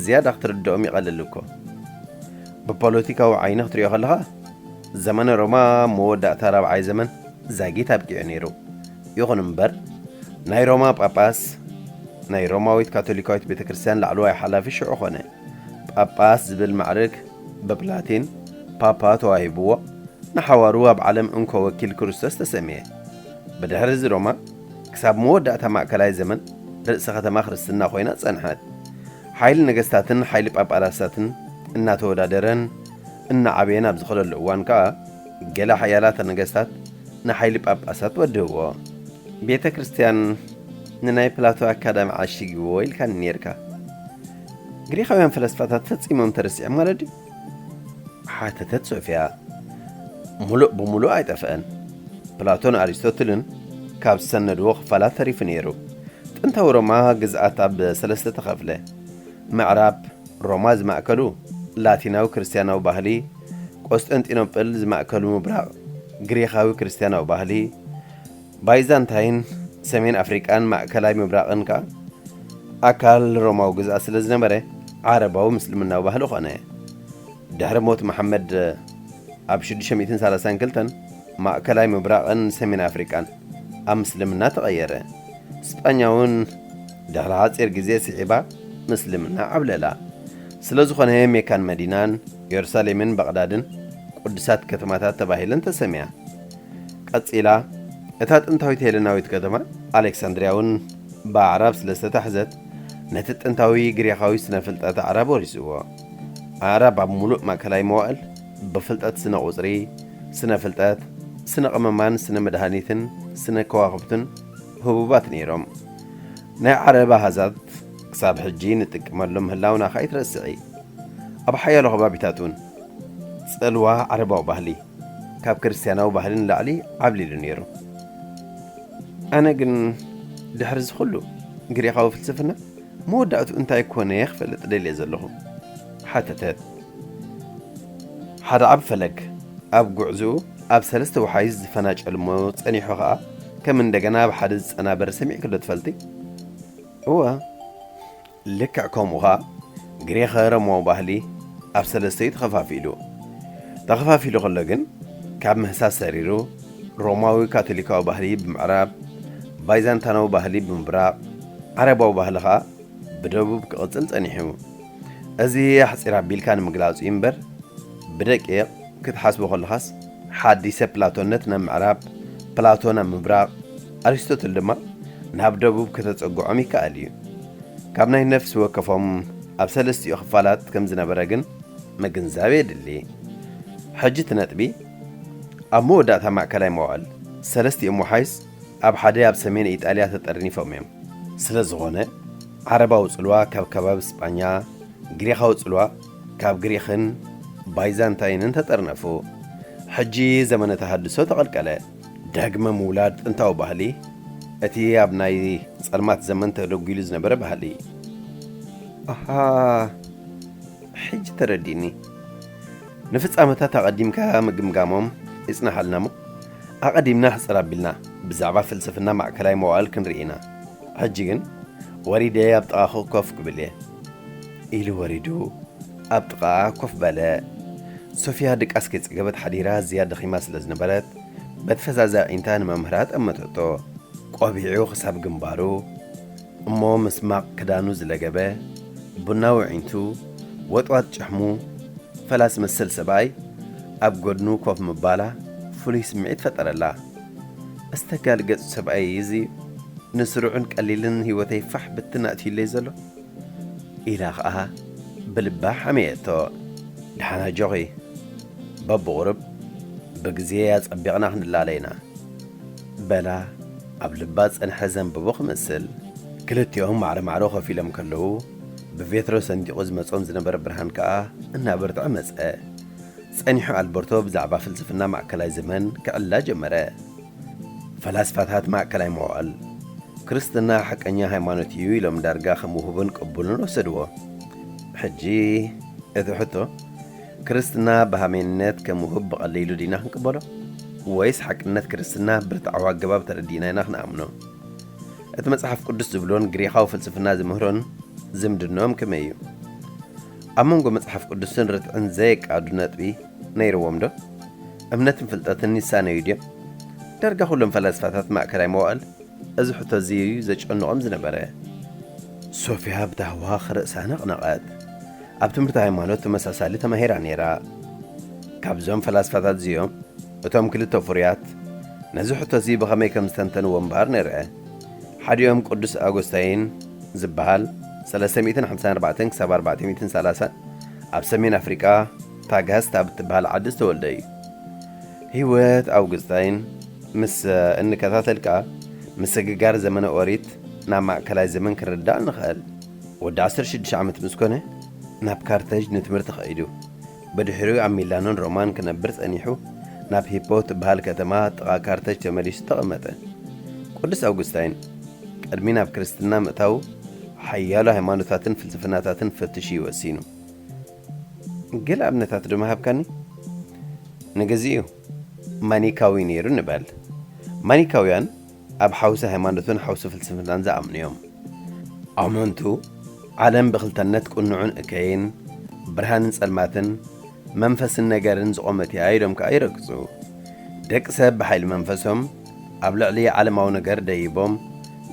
ዝያዳ ክትርድኦም ይቐልል እኮ። ብፖለቲካዊ ዓይኒ ክትሪኦ ከለኻ፣ ዘመነ ሮማ መወዳእታ ራብዓይ ዘመን ዛጊት ኣብቂዑ ነይሩ። ይኹን እምበር፣ ናይ ሮማ ጳጳስ፣ ናይ ሮማዊት ካቶሊካዊት ቤተ ክርስቲያን ላዕለዋይ ሓላፊ ሽዑ ኾነ። ጳጳስ ዝብል ማዕርግ ብፕላቲን ፓፓ ተዋሂብዎ፣ ንሓዋሩ ኣብ ዓለም እንኮ ወኪል ክርስቶስ ተሰምየ። ብድሕሪ እዚ ሮማ ክሳብ መወዳእታ ማእከላይ ዘመን ርእሰ ከተማ ክርስትና ኮይና ጸንሐት። ሓይሊ ነገስታትን ሓይሊ ጳጳሳትን እናተወዳደረን እናዓበየን ኣብ ዝኸደሉ እዋን ከኣ፣ ገለ ሓያላት ነገስታት ንሓይሊ ጳጳሳት ወድህዎ። ቤተ ክርስቲያን ንናይ ፕላቶ ኣካዳሚ ዓሺግዎ ኢልካኒ ነይርካ። ግሪኻውያን ፈለስፋታት ፈጺሞም ተረሲዖም ማለት ድዩ? ሓተተት ሶፊያ። ሙሉእ ብሙሉእ ኣይጠፍአን። ፕላቶን ኣሪስቶትልን ካብ ዝሰነድዎ ክፋላት ተሪፉ ነይሩ። ጥንታዊ ሮማ ግዝኣት ኣብ ሰለስተ ተኸፍለ። ምዕራብ ሮማ ዝማእከሉ ላቲናዊ ክርስትያናዊ ባህሊ፣ ቆስጠንጢኖጵል ዝማእከሉ ምብራቕ ግሪኻዊ ክርስትያናዊ ባህሊ፣ ባይዛንታይን ሰሜን ኣፍሪቃን ማእከላይ ምብራቕን ከኣ ኣካል ሮማዊ ግዝኣት ስለ ዝነበረ፣ ዓረባዊ ምስልምናዊ ባህሊ ኾነ። ድሕሪ ሞት መሓመድ ኣብ ሽዱሽተ ሚእትን ሰላሳን ክልተን ማእከላይ ምብራቕን ሰሜን ኣፍሪቃን ኣብ ምስልምና ተቐየረ። ስጳኛ እውን ድሕሪ ሓጺር ግዜ ስዒባ ምስልምና ዓብለላ። ስለ ዝኾነ ሜካን መዲናን የሩሳሌምን ባቕዳድን ቅዱሳት ከተማታት ተባሂለን ተሰምያ። ቀጺላ፣ እታ ጥንታዊት ሄለናዊት ከተማ ኣሌክሳንድርያ እውን ብኣዕራብ ስለ ዝተታሕዘት፣ ነቲ ጥንታዊ ግሪኻዊ ስነ ፍልጠት ኣዕራብ ወሪስዎ። ኣዕራብ ኣብ ሙሉእ ማእከላይ መዋእል ብፍልጠት ስነ ቁጽሪ፣ ስነ ፍልጠት፣ ስነ ቀመማን ስነ መድሃኒትን ስነ ከዋኽብትን ህቡባት ነይሮም። ናይ ዓረብ ኣሃዛት ክሳብ ሕጂ ንጥቀመሎም ምህላውና ከኣ ኣይትረስዒ። ኣብ ሓያሎ ከባቢታት እውን ጽልዋ ዓረባዊ ባህሊ ካብ ክርስትያናዊ ባህሊ ንላዕሊ ዓብሊሉ ነይሩ። ኣነ ግን ድሕሪ እዚ ኩሉ ግሪኻዊ ፍልስፍና መወዳእቱ እንታይ ኮነ ክፈልጥ ደልየ ዘለኹ? ሓተተት። ሓደ ዓቢ ፈለግ ኣብ ጉዕዝኡ ኣብ ሰለስተ ወሓይዝ ዝፈናጨል እሞ ጸኒሑ ኸኣ ከም እንደገና ኣብ ሓደ ዝጸናበር ሰሚዕኪ ዶ ትፈልጢ? እወ። ልክዕ ከምኡ ኸኣ ግሪኸ ሮማዊ ባህሊ ኣብ ሰለስተ እዩ ተኸፋፊሉ። ተኸፋፊሉ ከሎ ግን ካብ ምህሳስ ሰሪሩ ሮማዊ ካቶሊካዊ ባህሊ ብምዕራብ፣ ባይዛንታናዊ ባህሊ ብምብራቕ፣ ዓረባዊ ባህሊ ኸኣ ብደቡብ ክቕጽል ጸኒሑ። እዚ ኣሕጺር ኣቢልካ ንምግላጹ እዩ እምበር፣ ብደቂቕ ክትሓስቦ ከለኻስ ሓዲሰ ፕላቶነት ናብ ምዕራብ፣ ፕላቶ ናብ ምብራቕ፣ ኣሪስቶትል ድማ ናብ ደቡብ ከተጸግዖም ይከኣል እዩ። ካብ ናይ ነፍሲ ወከፎም ኣብ ሰለስቲኡ ክፋላት ከም ዝነበረ ግን ምግንዛብ የድሊ። ሕጂ እቲ ነጥቢ ኣብ መወዳእታ ማእከላይ መዋእል ሰለስቲኦም ወሓይስ ኣብ ሓደ ኣብ ሰሜን ኢጣልያ ተጠርኒፎም እዮም። ስለ ዝኾነ ዓረባዊ ጽልዋ ካብ ከባቢ ስጳኛ፣ ግሪኻዊ ጽልዋ ካብ ግሪኽን ባይዛንታይንን ተጠርነፉ። ሕጂ ዘመነ ተሃድሶ ተቐልቀለ። ዳግመ ምውላድ ጥንታዊ ባህሊ፣ እቲ ኣብ ናይ ጸልማት ዘመን ተደጒሉ ዝነበረ ባህሊ። ኣሃ፣ ሕጂ ተረዲእኒ። ንፍጻመታት ኣቐዲምካ ምግምጋሞም ይጽናሓልና እሞ፣ ኣቐዲምና ሕጽር ኣቢልና ብዛዕባ ፍልስፍና ማእከላይ መዋእል ክንርኢ ኢና። ሕጂ ግን ወሪደ ኣብ ጥቓኹ ኮፍ ክብል እየ። ኢሉ ወሪዱ ኣብ ጥቓኣ ኮፍ በለ። ሶፊያ ድቃስ ከይጸገበት ሓዲራ ኣዝያ ደኺማ ስለ ዝነበረት፣ በቲ ፈዛዛ ኣዒንታ ንመምህራ ጠመተቶ። ቆቢዑ ክሳብ ግንባሩ፣ እሞ ምስማቕ ክዳኑ ዝለገበ፣ ቡናዊ ኣዒንቱ፣ ወጥዋጥ ጭሕሙ፣ ፈላስ መሰል ሰብኣይ ኣብ ጎድኑ ኮፍ ምባላ ፍሉይ ስምዒት ፈጠረላ። ኣስተጋሊ ገጹ ሰብኣይ እዚ ንስሩዕን ቀሊልን ህይወተይ ፋሕ ብትን ኣእትዩለይ ዘሎ? ኢላ ኸኣ ብልባ ሓመየቶ። ደሓን ኣጆኺ፣ በብቑሩብ ብግዜ ኣጸቢቕና ክንላለይና። በላ ኣብ ልባ ጸንሐ ዘንብቦ ክመስል። ክልቲኦም ማዕረ ማዕረ ኮፍ ኢሎም ከለዉ፣ ብቬትሮ ሰንጢቑ ዝመጾም ዝነበረ ብርሃን ከኣ እናበርትዐ መጸ። ጸኒሑ ኣልበርቶ ብዛዕባ ፍልስፍና ማእከላይ ዘመን ክዕላ ጀመረ። ፈላስፋታት ማእከላይ መዋእል፣ ክርስትና ሓቀኛ ሃይማኖት እዩ ኢሎም ዳርጋ ከም ውሁብን ቅቡልን ወሰድዎ። ሕጂ እቲ ሕቶ፣ ክርስትና ብሃሜንነት ከም ውሁብ ብቐሊሉ ዲና ክንቅበሎ? ወይስ ሓቅነት ክርስትና ብርትዓዊ ኣገባብ ተረዲእና ኢና ክንኣምኖ? እቲ መጽሓፍ ቅዱስ ዝብሎን ግሪኻዊ ፍልስፍና ዝምህሮን ዝምድንኦም ከመይ እዩ? ኣብ መንጎ መጽሓፍ ቅዱስን ርትዕን ዘየቃዱ ነጥቢ ነይርዎም ዶ? እምነትን ፍልጠትን ይሳነዩ ድዮም? ዳርጋ ኩሎም ፈላስፋታት ማእከላይ መዋእል እዚ ሕቶ እዚ እዩ ዘጨንቖም ዝነበረ። ሶፊያ ብታህዋኽ ርእሳ ነቕነቐት። ኣብ ትምህርቲ ሃይማኖት ተመሳሳሊ ተማሂራ ነይራ። ካብዞም ፈላስፋታት እዚኦም፣ እቶም ክልተ ፍሩያት ነዚ ሕቶ እዚ ብኸመይ ከም ዝተንተንዎ እምበኣር ንርአ። ሓዲኦም ቅዱስ ኣጎስታይን ዝበሃል ሰለስተ ሚእትን ሓምሳን ኣርባዕተን ክሳብ ኣርባዕተ ሚእትን ሰላሳን ኣብ ሰሜን ኣፍሪቃ ታጋስታ ብትበሃል ዓዲ ዝተወልደ እዩ። ህይወት ኣውግስታይን ምስ እንከታተል ከኣ፣ ምስግጋር ዘመነ ኦሪት ናብ ማእከላይ ዘመን ክንርዳእ ንኽእል። ወዲ ዓሰርተ ሽዱሽተ ዓመት ምስ ኮነ፣ ናብ ካርተጅ ንትምህርቲ ከይዱ። ብድሕሪኡ ኣብ ሚላኖን ሮማን ክነብር ጸኒሑ፣ ናብ ሂፖ እትበሃል ከተማ ጥቓ ካርተጅ ተመሊሱ ተቐመጠ። ቅዱስ ኣውግስታይን ቅድሚ ናብ ክርስትና ምእታዉ፣ ሓያሎ ሃይማኖታትን ፍልስፍናታትን ፈትሹ እዩ ወሲኑ። ገለ ኣብነታት ዶ ምሃብካኒ? ንግዚኡ ማኒካዊ ነይሩ ንበል። ማኒካውያን ኣብ ሓውሲ ሃይማኖትን ሓውሲ ፍልስፍናን ዝኣምኑ እዮም። ኣመንቱ፣ ዓለም ብኽልተነት ቅኑዕን እከይን፣ ብርሃንን ጸልማትን፣ መንፈስን ነገርን ዝቖመት እያ ኢሎም ከኣ ይረግጹ። ደቂ ሰብ ብሓይሊ መንፈሶም ኣብ ልዕሊ ዓለማዊ ነገር ደይቦም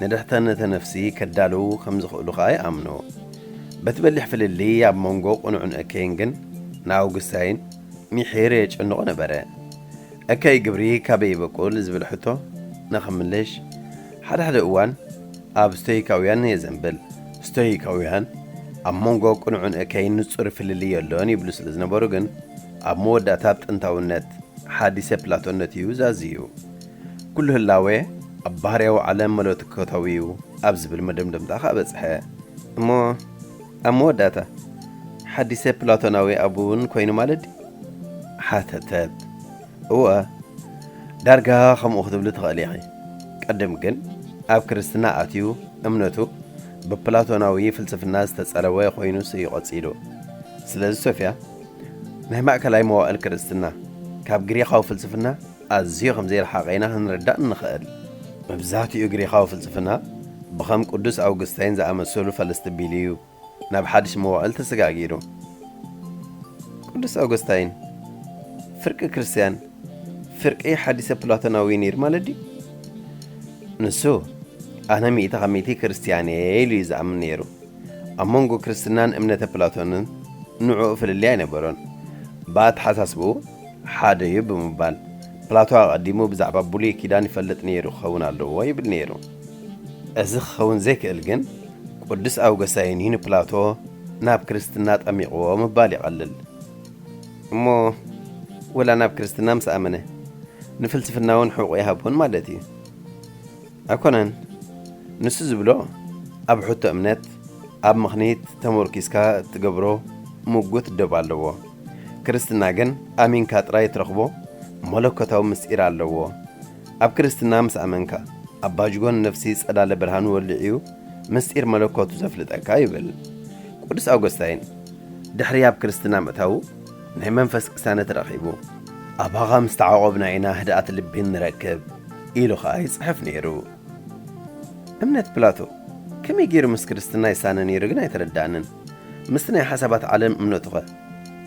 ንድሕተነተ ነፍሲ ከዳልዉ ከም ዝኽእሉ ከኣ ይኣምኑ። በቲ በሊሕ ፍልልይ ኣብ መንጎ ቅኑዕን እከይን ግን ንኣውግስታይን ሚሒር የጨንቖ ነበረ። እከይ ግብሪ ካበይ ይበቁል ዝብል ሕቶ ንኽምልሽ፣ ሓደ ሓደ እዋን ኣብ ስቶይካውያን የዘንብል። ስቶይካውያን ኣብ መንጎ ቅኑዕን እከይን ንጹር ፍልልይ የሎን ይብሉ ስለ ዝነበሩ ግን፣ ኣብ መወዳእታ ኣብ ጥንታውነት ሓዲሰ ፕላቶነት እዩ ዛዝዩ። ኩሉ ህላዌ ኣብ ባህርያዊ ዓለም መለኮታዊ እዩ ኣብ ዝብል መደምደምታ ከኣ በጽሐ። እሞ ኣብ መወዳእታ ሓዲሰ ፕላቶናዊ ኣቡ እውን ኮይኑ ማለት ድዩ? ሓተተት። እወ፣ ዳርጋ ከምኡ ክትብሊ ትኽእሊ ኢኺ። ቅድም ግን ኣብ ክርስትና ኣትዩ እምነቱ ብፕላቶናዊ ፍልስፍና ዝተጸለወ ኮይኑስ እዩ ቀጺሉ። ስለዚ ሶፍያ፣ ናይ ማእከላይ መዋእል ክርስትና ካብ ግሪኻዊ ፍልስፍና ኣዝዩ ከም ዘይረሓቐ ኢና ክንርዳእ እንኽእል። መብዛሕትኡ ግሪኻዊ ፍልስፍና ብኸም ቅዱስ ኣውግስታይን ዝኣመሰሉ ፈለስቲ ኣቢሉ እዩ ናብ ሓድሽ መዋእል ተሰጋጊሩ። ቅዱስ ኣውገስታይን ፍርቂ ክርስትያን፣ ፍርቂ ሓዲሰ ፕላቶናዊ ነይሩ ማለት ድዩ? ንሱ ኣነ ሚእቲ ካብ ሚእቲ ክርስትያን እየ ኢሉ እዩ ዝኣምን ነይሩ። ኣብ መንጎ ክርስትናን እምነተ ፕላቶንን ንዕኡ ፍልልይ ኣይነበሮን። ብኣተሓሳስብኡ ሓደ እዩ ብምባል፣ ፕላቶ ኣቐዲሙ ብዛዕባ ብሉይ ኪዳን ይፈልጥ ነይሩ ክኸውን ኣለዎ ይብል ነይሩ። እዚ ክኸውን ዘይክእል ግን፣ ቅዱስ ኣውገስታይን እዩ ንፕላቶ ናብ ክርስትና ጠሚቕዎ ምባል ይቐልል። እሞ ወላ ናብ ክርስትና ምስ ኣመነ፣ ንፍልስፍና እውን ሕቖ ይሃቦን ማለት እዩ። ኣይኮነን፣ ንሱ ዝብሎ ኣብ ሕቶ እምነት፣ ኣብ ምኽኒት ተመርኪስካ እትገብሮ ምጉት ደብ ኣለዎ። ክርስትና ግን ኣሚንካ ጥራይ እትረኽቦ መለኮታዊ ምስጢር ኣለዎ። ኣብ ክርስትና ምስ ኣመንካ፣ ኣባ ጅጎ ንነፍሲ ጸዳለ ብርሃኑ ወሊዑ እዩ ምስጢር መለኮቱ ዘፍልጠካ ይብል። ቅዱስ ኣውገስታይን ድሕሪ ኣብ ክርስትና ምእታዉ ናይ መንፈስ ቅሳነት ረኺቡ፣ ኣባኻ ምስ ተዓቖብና ኢና ህድኣት ልቢ ንረክብ ኢሉ ኸኣ ይጽሕፍ ነይሩ። እምነት ፕላቶ ከመይ ገይሩ ምስ ክርስትና ይሳነ ነይሩ ግን ኣይተረዳእንን። ምስቲ ናይ ሓሳባት ዓለም እምነቱኸ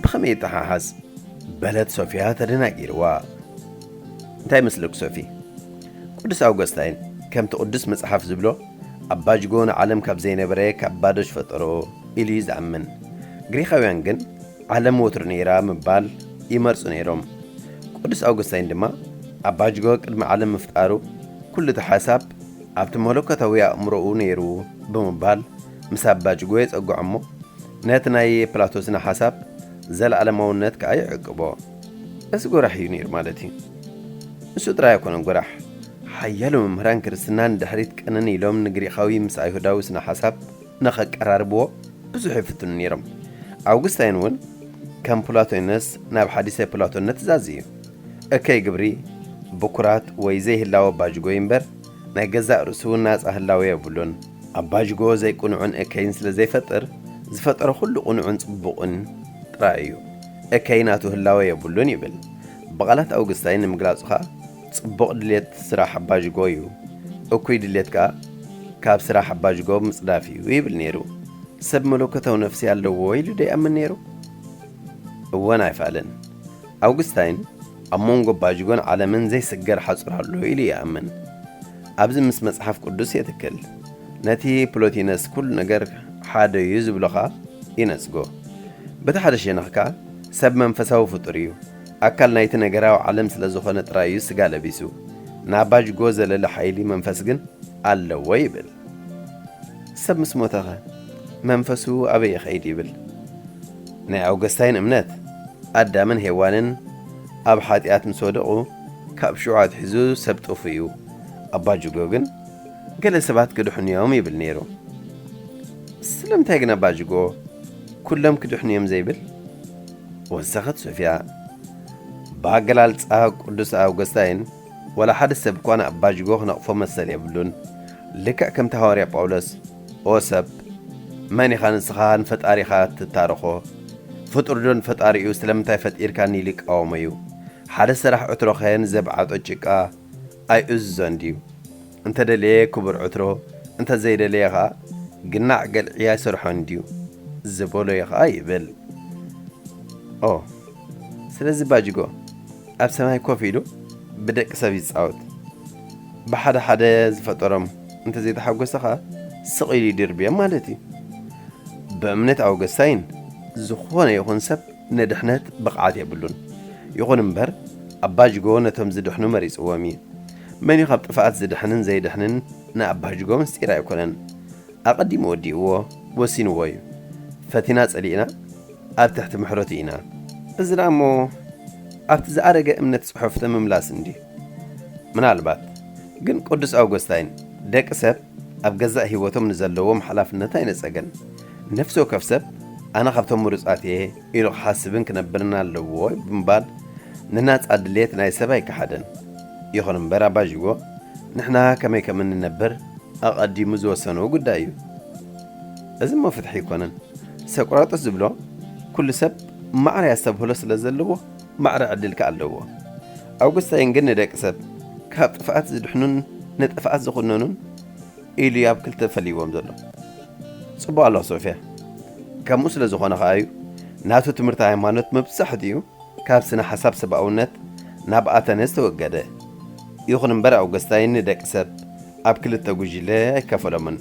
ብኸመይ ይተሓሓዝ? በለት ሶፊያ ተደናጊርዋ። እንታይ መስለኪ ሶፊ? ቅዱስ ኣውገስታይን ከምቲ ቅዱስ መጽሓፍ ዝብሎ ኣባ ጅጎ ንዓለም ካብ ዘይነበረ ካብ ባዶ ዝፈጠሮ ኢሉ እዩ ዝኣምን። ግሪኻውያን ግን ዓለም ወትሩ ነይራ ምባል ይመርጹ ነይሮም። ቅዱስ ኣውገስታይን ድማ ኣባ ጅጎ ቅድሚ ዓለም ምፍጣሩ ኩሉ እቲ ሓሳብ ኣብቲ መለኮታዊ ኣእምሮኡ ነይሩ ብምባል ምስ ኣባ ጅጎ የጸግዖ እሞ ነቲ ናይ ፕላቶ ስነ ሓሳብ ዘለኣለማውነት ከኣ ይዕቅቦ። እዚ ጎራሕ እዩ ነይሩ ማለት እዩ። ንሱ ጥራይ ኣይኮነን ጎራሕ። ሓያሎ መምህራን ክርስትና ንድሕሪት ቅንን ኢሎም ንግሪኻዊ ምስ ኣይሁዳዊ ስነ ሓሳብ ንኸቀራርብዎ ብዙሕ ይፍትኑ ነይሮም። ኣውግስታይን እውን ከም ፕላቶነስ ናብ ሓዲሰ ፕላቶነት ትዛዝ እዩ። እከይ ግብሪ፣ ብኩራት ወይ ዘይህላወ ኣባጅጎ እዩ እምበር ናይ ገዛእ ርእሱ እውን ናጻ ህላወ የብሉን። ኣባጅጎ ዘይቅኑዕን እከይን ስለ ዘይፈጥር ዝፈጠሮ ኩሉ ቅኑዕን ጽቡቕን ጥራይ እዩ። እከይ ናቱ ህላወ የብሉን ይብል። ብቓላት ኣውግስታይን ንምግላጹ ኸኣ ጽቡቕ ድሌት ስራሕ ኣባጅጎ እዩ፣ እኩይ ድሌት ከኣ ካብ ስራሕ ኣባጅጎ ምጽዳፍ እዩ ይብል ነይሩ። ሰብ መለኮታዊ ነፍሲ ኣለዎ ኢሉ ዶ ይኣምን ነይሩ? እወን ኣይፋልን። ኣውግስታይን ኣብ መንጎ ኣባጅጎን ዓለምን ዘይስገር ሓጹር ኣሎ ኢሉ ይኣምን። ኣብዚ ምስ መጽሓፍ ቅዱስ የትክል። ነቲ ፕሎቲነስ ኩሉ ነገር ሓደ እዩ ዝብሎ ኸኣ ይነጽጎ። በቲ ሓደ ሸነኽ ከኣ ሰብ መንፈሳዊ ፍጡር እዩ። ኣካል ናይቲ ነገራዊ ዓለም ስለ ዝኾነ ጥራይ እዩ ስጋ ለቢሱ። ንኣባጅጎ ዘለለ ሓይሊ መንፈስ ግን ኣለዎ ይብል። ሰብ ምስ ሞተኸ መንፈሱ ኣበይ ይኸይድ ይብል። ናይ ኣውገስታይን እምነት ኣዳምን ሄዋንን ኣብ ሓጢኣት ምስ ወደቑ ካብ ሽዑ ኣትሒዙ ሰብ ጥፉእ እዩ። ኣባጅጎ ግን ገለ ሰባት ክድሕኑ እዮም ይብል ነይሩ። ስለምንታይ ግን ኣባጅጎ ኩሎም ክድሕኑ እዮም ዘይብል? ወሰኸት ሶፊያ። ብኣገላልጻ ቅዱስ ኣውገስታይን ወላ ሓደ ሰብ እኳ ንኣባጅጎ ክነቕፎ መሰል የብሉን። ልክዕ ከምቲ ሃዋርያ ጳውሎስ፣ "ኦ ሰብ፣ መን ኢኻ ንስኻ ንፈጣሪኻ ትታረኾ? ፍጡር ዶ ንፈጣሪኡ ስለምንታይ ፈጢርካኒ?" ኢሉ ይቃወሞ እዩ። ሓደ ሰራሕ ዕትሮኸ ንዘብዓጦ ጭቃ ኣይእዝዞን ድዩ? እንተ ደለየ ክቡር ዕትሮ፣ እንተ ዘይደለየ ኸኣ ግናዕ ገልዒ ኣይሰርሖን ድዩ? ዝበሎ እዩ ኸኣ ይብል። ኦ፣ ስለዚ ባጅጎ ኣብ ሰማይ ኮፍ ኢሉ ብደቂ ሰብ ይጻወት። ብሓደ ሓደ ዝፈጠሮም እንተ ዘይተሓጎሰ ኸኣ ስቕ ኢሉ ይድርብዮም ማለት እዩ። ብእምነት ኣውገስታይን ዝኾነ ይኹን ሰብ ንድሕነት ብቕዓት የብሉን። ይኹን እምበር ኣባጅጎ ነቶም ዝድሕኑ መሪጽዎም እዩ። መን እዩ ካብ ጥፍኣት ዝድሕንን ዘይድሕንን ንኣባጅጎ ምስጢር ኣይኮነን። ኣቐዲሙ ወዲእዎ፣ ወሲንዎ እዩ። ፈቲና ጸሊእና ኣብ ትሕቲ ምሕረቱ ኢና። እዚ ደኣ እሞ ኣብቲ ዝኣረገ እምነት ጽሑፍቲ ምምላስ እንድዩ። ምናልባት ግን ቅዱስ ኣውገስታይን ደቂ ሰብ ኣብ ገዛእ ህይወቶም ንዘለዎም ሓላፍነት ኣይነጸገን። ነፍሲ ወከፍ ሰብ ኣነ ካብቶም ምሩጻት እየ ኢሉ ክሓስብን ክነብርን ኣለዎ ብምባል ንናጻ ድሌት ናይ ሰብ ኣይከሓደን። ይኹን እምበር ኣባጅጎ ንሕና ከመይ ከም እንነብር ኣቐዲሙ ዝወሰኖ ጉዳይ እዩ። እዚ እሞ ፍትሒ ኣይኮነን። ሰቁራጦስ ዝብሎ ኩሉ ሰብ ማዕረ ኣስተብህሎ ስለ ዘለዎ ማዕረ ዕድል ከኣ ኣለዎ። ኣውግስታይን ግን ንደቂ ሰብ ካብ ጥፍኣት ዝድሕኑን ንጥፍኣት ዝኹነኑን ኢሉ እዩ ኣብ ክልተ ፈሊዎም ዘሎ። ጽቡቕ ኣሎ ሶፊያ። ከምኡ ስለ ዝኾነ ከኣ እዩ ናቱ ትምህርቲ ሃይማኖት መብዛሕትኡ ካብ ስነ ሓሳብ ሰብኣውነት ናብ ኣተነ ዝተወገደ። ይኹን እምበር ኣውገስታይን ንደቂ ሰብ ኣብ ክልተ ጉጅለ ኣይከፈሎምን።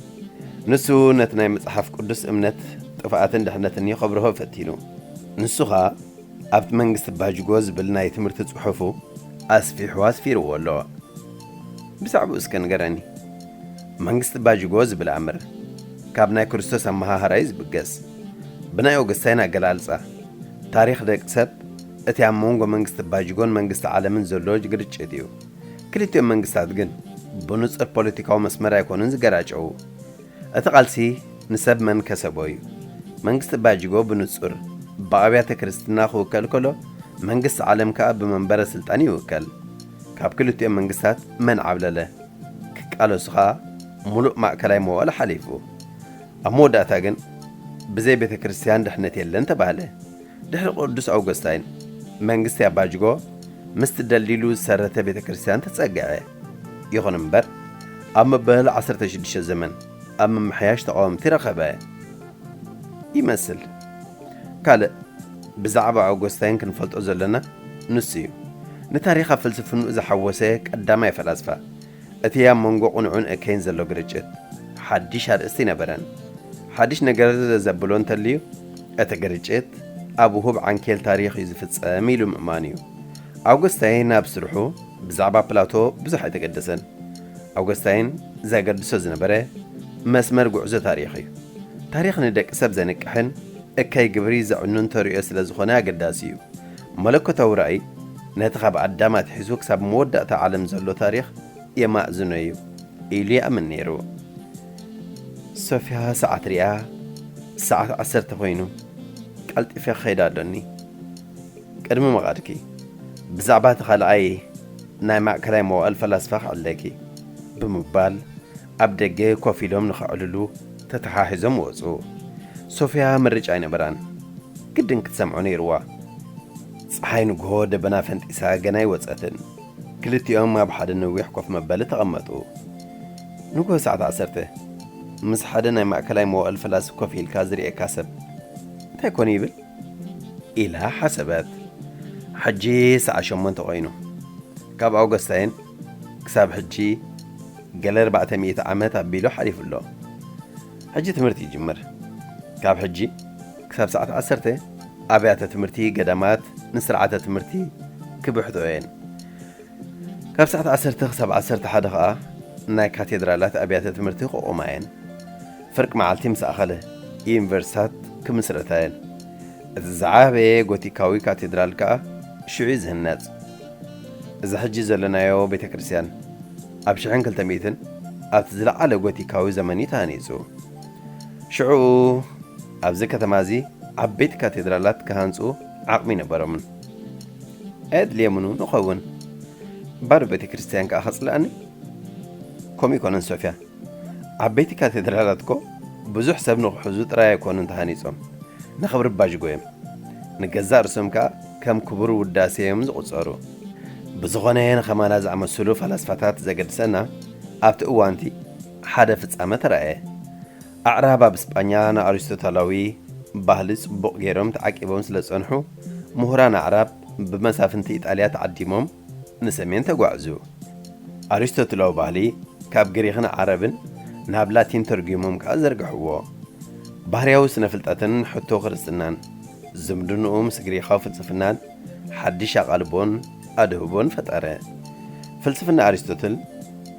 ንሱ ነቲ ናይ መጽሓፍ ቅዱስ እምነት ጥፍኣትን ድሕነትን እዩ ከብርሆ ፈቲኑ። ንሱ ኸኣ ኣብቲ መንግስቲ ባጅጎ ዝብል ናይ ትምህርቲ ጽሑፉ ኣስፊሑ ኣስፊርዎ ኣሎ። ብዛዕባኡ እስከ ንገረኒ። መንግስቲ ባጅጎ ዝብል ኣምር ካብ ናይ ክርስቶስ ኣመሃህራ እዩ ዝብገስ። ብናይ ኦገስታይን ኣገላልጻ፣ ታሪኽ ደቂ ሰብ እቲ ኣብ መንጎ መንግስቲ ባጅጎን መንግስቲ ዓለምን ዘሎ ግርጭት እዩ። ክልቲኦም መንግስታት ግን ብንጹር ፖለቲካዊ መስመር ኣይኮኑን ዝገራጨዉ። እቲ ቃልሲ ንሰብ መን ከሰቦ እዩ። መንግስቲ ባጅጎ ብንጹር ብኣብያተ ክርስትና ክውከል ከሎ፣ መንግስቲ ዓለም ከኣ ብመንበረ ስልጣን ይውከል። ካብ ክልቲኦም መንግስታት መን ዓብለለ? ክቃለሱ ኸኣ ሙሉእ ማእከላይ መዋእል ሓሊፉ። ኣብ መወዳእታ ግን ብዘይ ቤተ ክርስቲያን ድሕነት የለን ተባህለ። ድሕሪ ቅዱስ ኣውገስታይን መንግስቲ ኣባጅጎ ምስቲ ደልዲሉ ዝሰረተ ቤተ ክርስቲያን ተጸግዐ። ይኹን እምበር ኣብ መበል ዓሰርተ ሽዱሽተ ዘመን ኣብ ምምሕያሽ ተቓወምቲ ረኸበ ይመስል። ካልእ ብዛዕባ ኣውገስታይን ክንፈልጦ ዘለና ንሱ እዩ። ንታሪኽ ኣብ ፍልስፍንኡ ዝሓወሰ ቀዳማይ ፈላስፋ። እቲ ኣብ መንጎ ቅኑዕን እከይን ዘሎ ግርጭት ሓድሽ ኣርእስቲ ኣይነበረን። ሓድሽ ነገር ዘብሎ እንተልዩ፣ እቲ ግርጭት ኣብ ውሁብ ዓንኬል ታሪኽ እዩ ዝፍጸም ኢሉ ምእማን እዩ። ኣውገስታይን ኣብ ስርሑ ብዛዕባ ፕላቶ ብዙሕ ኣይተገደሰን። ኣውገስታይን ዘገድሶ ዝነበረ መስመር ጉዕዞ ታሪኽ እዩ። ታሪኽ ንደቂ ሰብ ዘንቅሕን እከይ ግብሪ ዘዕኑን ተርእዮ ስለ ዝኾነ ኣገዳሲ እዩ። መለኮታዊ ራእይ ነቲ ካብ ኣዳም ኣትሒዙ ክሳብ መወዳእታ ዓለም ዘሎ ታሪኽ የማእዝኖ እዩ ኢሉ ይኣምን ነይሩ። ሶፊያ ሰዓት ሪኣ፣ ሰዓት ዓሰርተ ኮይኑ፣ ቀልጢፈ ክኸይድ ኣሎኒ። ቅድሚ ምኻድኪ፣ ብዛዕባ እቲ ካልኣይ ናይ ማእከላይ መዋእል ፈላስፋ ክዕለኪ፣ ብምባል ኣብ ደገ ኮፍ ኢሎም ንኸዕልሉ ተተሓሒዞም ወጹ። ሶፊያ ምርጫ ኣይነበራን። ግድን ክትሰምዖ ነይርዋ። ጸሓይ ንግሆ ደበና ፈንጢሳ ገና ኣይወጸትን። ክልቲኦም ኣብ ሓደ ነዊሕ ኮፍ መበሊ ተቐመጡ። ንግሆ ሰዓት ዓሰርተ፣ ምስ ሓደ ናይ ማእከላይ መዋእል ፈላሲ ኮፍ ኢልካ ዝርእየካ ሰብ እንታይ ኮን ይብል? ኢላ ሓሰበት። ሕጂ ሰዓት ሸሞንተ ኮይኑ። ካብ ኣውገስታይን ክሳብ ሕጂ ገለ ኣርባዕተ ሚእቲ ዓመት ኣቢሉ ሓሊፉ ኣሎ። ሕጂ ትምህርቲ ይጅምር። ካብ ሕጂ ክሳብ ሰዓት ዓሰርተ ኣብያተ ትምህርቲ፣ ገዳማት ንስርዓተ ትምህርቲ ክብሕትኦ እየን። ካብ ሰዓት ዓሰርተ ክሳብ ዓሰርተ ሓደ ኸኣ ናይ ካቴድራላት ኣብያተ ትምህርቲ ክቖማ እየን። ፍርቂ መዓልቲ ምስ ኣኸለ ዩኒቨርሲታት ክምስረታ እየን። እቲ ዝዓበየ ጎቲካዊ ካቴድራል ከኣ ሽዑ እዩ ዝህነጽ። እዚ ሕጂ ዘለናዮ ቤተ ክርስቲያን ኣብ ሽሕን ክልተ ሚእትን ኣብቲ ዝለዓለ ጎቲካዊ ዘመን እዩ ተሃኒጹ። ሽዑ ኣብዚ ከተማ እዚ ዓበይቲ ካቴድራላት ክሃንጹ ዓቕሚ ኣይነበሮምን። ኣየድልየምኑ ንኸውን። ባዶ ቤተ ክርስቲያን ከኣ ከጽልኣኒ? ከምኡ ኣይኮነን ሶፊያ። ዓበይቲ ካቴድራላት እኮ ብዙሕ ሰብ ንኽሕዙ ጥራይ ኣይኮኑን ተሃኒጾም፣ ንኽብሪ ባጅጎ እዮም። ንገዛእ ርእሶም ከኣ ከም ክቡር ውዳሴ እዮም ዝቑጸሩ። ብዝኾነ ንኸማና ዝኣመሰሉ ፈላስፋታት ዘገድሰና ኣብቲ እዋንቲ ሓደ ፍጻመ ተራእየ። ኣዕራብ ኣብ እስጳኛ ንኣሪስቶተላዊ ባህሊ ጽቡቕ ገይሮም ተዓቂቦም ስለ ዝጸንሑ፣ ምሁራን ኣዕራብ ብመሳፍንቲ ኢጣልያ ተዓዲሞም ንሰሜን ተጓዕዙ። ኣሪስቶትላዊ ባህሊ ካብ ግሪኽን ዓረብን ናብ ላቲን ተርጒሞም ከኣ ዘርግሕዎ። ባህርያዊ ስነ ፍልጠትን ሕቶ ክርስትናን ዝምድንኡ ምስ ግሪኻዊ ፍልስፍናን ሓድሽ ኣቓልቦን ኣድህቦን ፈጠረ። ፍልስፍና ኣሪስቶትል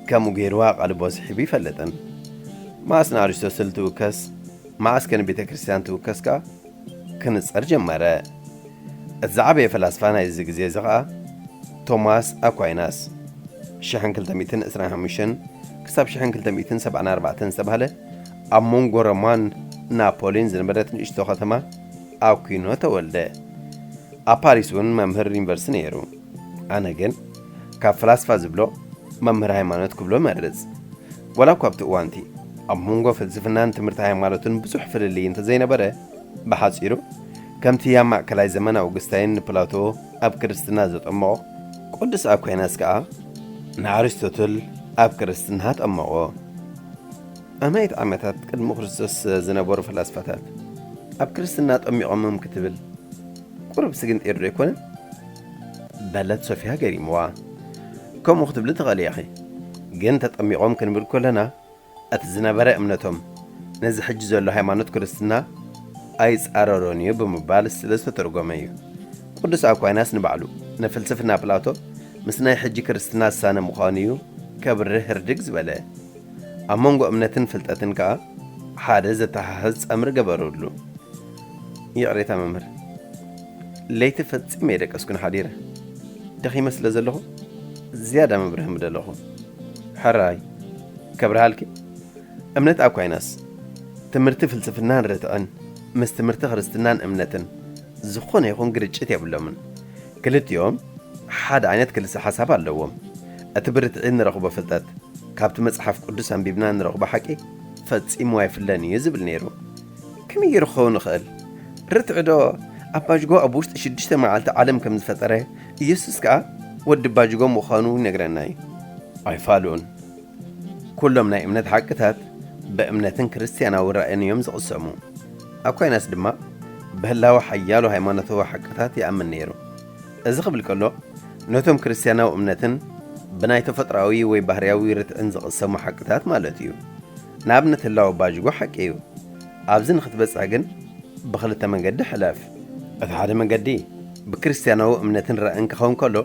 ከምኡ ገይሩ ኣቓልቦ ስሒቡ ይፈልጥን። መዓስ ንኣሪስቶትል ትውከስ፣ መዓስ ከ ንቤተ ክርስቲያን ትውከስ ከኣ ክንጸር ጀመረ። እቲ ዝዓበየ ፈላስፋ ናይዚ ግዜ እዚ ኸኣ ቶማስ ኣኳይናስ፣ ሽሕን ክልተ ሚእትን ዕስራን ሓሙሽተን ክሳብ ሽሕን ክልተ ሚእትን ሰብዓን ኣርባዕተን ዝተባህለ ኣብ መንጎ ሮማን ናፖሊን ዝነበረት ንእሽቶ ከተማ ኣኩይኖ ተወልደ። ኣብ ፓሪስ እውን መምህር ዩኒቨርሲቲ ነይሩ። ኣነ ግን ካብ ፈላስፋ ዝብሎ መምህር ሃይማኖት ክብሎ መርጽ። ዋላ እኳ ኣብቲ እዋንቲ ኣብ መንጎ ፍልስፍናን ትምህርቲ ሃይማኖትን ብዙሕ ፍልልይ እንተዘይነበረ፣ ብሓጺሩ ከምቲ ኣብ ማእከላይ ዘመን ኣውግስታይን ንፕላቶ ኣብ ክርስትና ዘጠመቖ፣ ቅዱስ ኣኳይናስ ከኣ ንኣሪስቶትል ኣብ ክርስትና ኣጠመቖ። ኣማኢት ዓመታት ቅድሚ ክርስቶስ ዝነበሩ ፈላስፋታት ኣብ ክርስትና ጠሚቖምም ክትብል ቁሩብሲ ግን ጤሩ ዶ ኣይኮነን? በለት ሶፊያ ገሪምዋ። ከምኡ ክትብሊ ትኽእሊ ኢኺ። ግን ተጠሚቖም ክንብል ከለና፣ እቲ ዝነበረ እምነቶም ነዚ ሕጂ ዘሎ ሃይማኖት ክርስትና ኣይጻረሮን እዩ ብምባል ስለ ዝተተርጎመ እዩ። ቅዱስ ኣኳይናስ ንባዕሉ ንፍልስፍና ፕላቶ ምስ ናይ ሕጂ ክርስትና ዝሳነ ምዃኑ እዩ ከብርህ ህርድግ ዝበለ። ኣብ መንጎ እምነትን ፍልጠትን ከኣ ሓደ ዘተሓሕዝ ጸምሪ ገበሩሉ። ይቕሬታ መምህር፣ ለይቲ ፈጺመ የደቀስኩን ሓዲረ። ደኺመ ስለ ዘለኹ ዝያዳ መብርሂ ምደለኹ። ሕራይ፣ ከብርሃልኪ። እምነት ኣኳይናስ ትምህርቲ ፍልስፍናን ርትዕን ምስ ትምህርቲ ክርስትናን እምነትን ዝኾነ ይኹን ግርጭት የብሎምን። ክልቲኦም ሓደ ዓይነት ክልሰ ሓሳብ ኣለዎም። እቲ ብርትዒ እንረኽቦ ፍልጠት ካብቲ መጽሓፍ ቅዱስ ኣንቢብና እንረኽቦ ሓቂ ፈጺሙ ኣይፍለን እዩ ዝብል ነይሩ። ከመይ ገይሩ ክኸውን ይኽእል? ርትዒ ዶ ኣብ ባጅጎ ኣብ ውሽጢ ሽዱሽተ መዓልቲ ዓለም ከም ዝፈጠረ፣ ኢየሱስ ከኣ ወዲ ባጅጎ ምዃኑ ይነግረና እዩ። ኣይፋሉን። ኩሎም ናይ እምነት ሓቅታት ብእምነትን ክርስትያናዊ ራእይን እዮም ዝቕሰሙ። ኣኳይናስ ድማ ብህላወ ሓያሎ ሃይማኖታዊ ሓቅታት ይኣምን ነይሩ። እዚ ክብል ከሎ፣ ነቶም ክርስትያናዊ እምነትን ብናይ ተፈጥሮኣዊ ወይ ባህርያዊ ርትዕን ዝቕሰሙ ሓቅታት ማለት እዩ። ንኣብነት ህላወ ባጅጎ ሓቂ እዩ። ኣብዚ ንኽትበጽሕ ግን ብኽልተ መንገዲ ሕለፍ። እቲ ሓደ መንገዲ ብክርስትያናዊ እምነትን ራእን ክኸውን ከሎ፣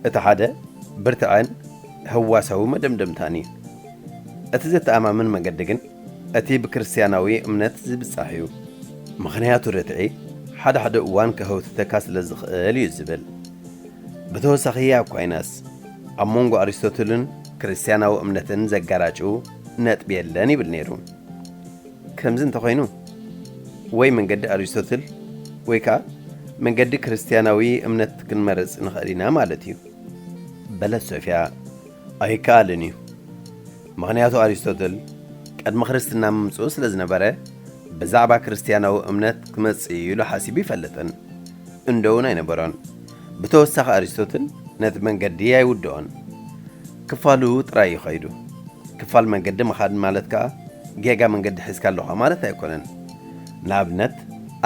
እቲ ሓደ ብርትዐን ህዋሳዊ መደምደምታን እዩ። እቲ ዘተኣማምን መንገዲ ግን እቲ ብክርስትያናዊ እምነት ዝብጻሕ እዩ። ምኽንያቱ ርትዒ ሓደ ሓደ እዋን ከህውትተካ ስለ ዝኽእል እዩ ዝብል። ብተወሳኺ ኣኳይናስ ኣብ መንጎ ኣሪስቶትልን ክርስትያናዊ እምነትን ዘጋራጭው ነጥቢ የለን ይብል ነይሩ። ከምዚ እንተኾይኑ፣ ወይ መንገዲ ኣሪስቶትል ወይ ከኣ መንገዲ ክርስትያናዊ እምነት ክንመርጽ ንኽእል ኢና ማለት እዩ። በለት ሶፊያ። ኣይከኣልን እዩ። ምኽንያቱ ኣሪስቶትል ቅድሚ ክርስትና ምምጽኡ ስለ ዝነበረ፣ ብዛዕባ ክርስትያናዊ እምነት ክመጽእ እዩ ኢሉ ሓሲቡ ይፈልጥን እንዶ እውን ኣይነበሮን። ብተወሳኺ ኣሪስቶትል ነቲ መንገዲ ኣይውድኦን። ክፋሉ ጥራይ እዩ ኸይዱ። ክፋል መንገዲ ምኻድ ማለት ከኣ ጌጋ መንገዲ ሒዝካ ኣለኻ ማለት ኣይኮነን። ንኣብነት፣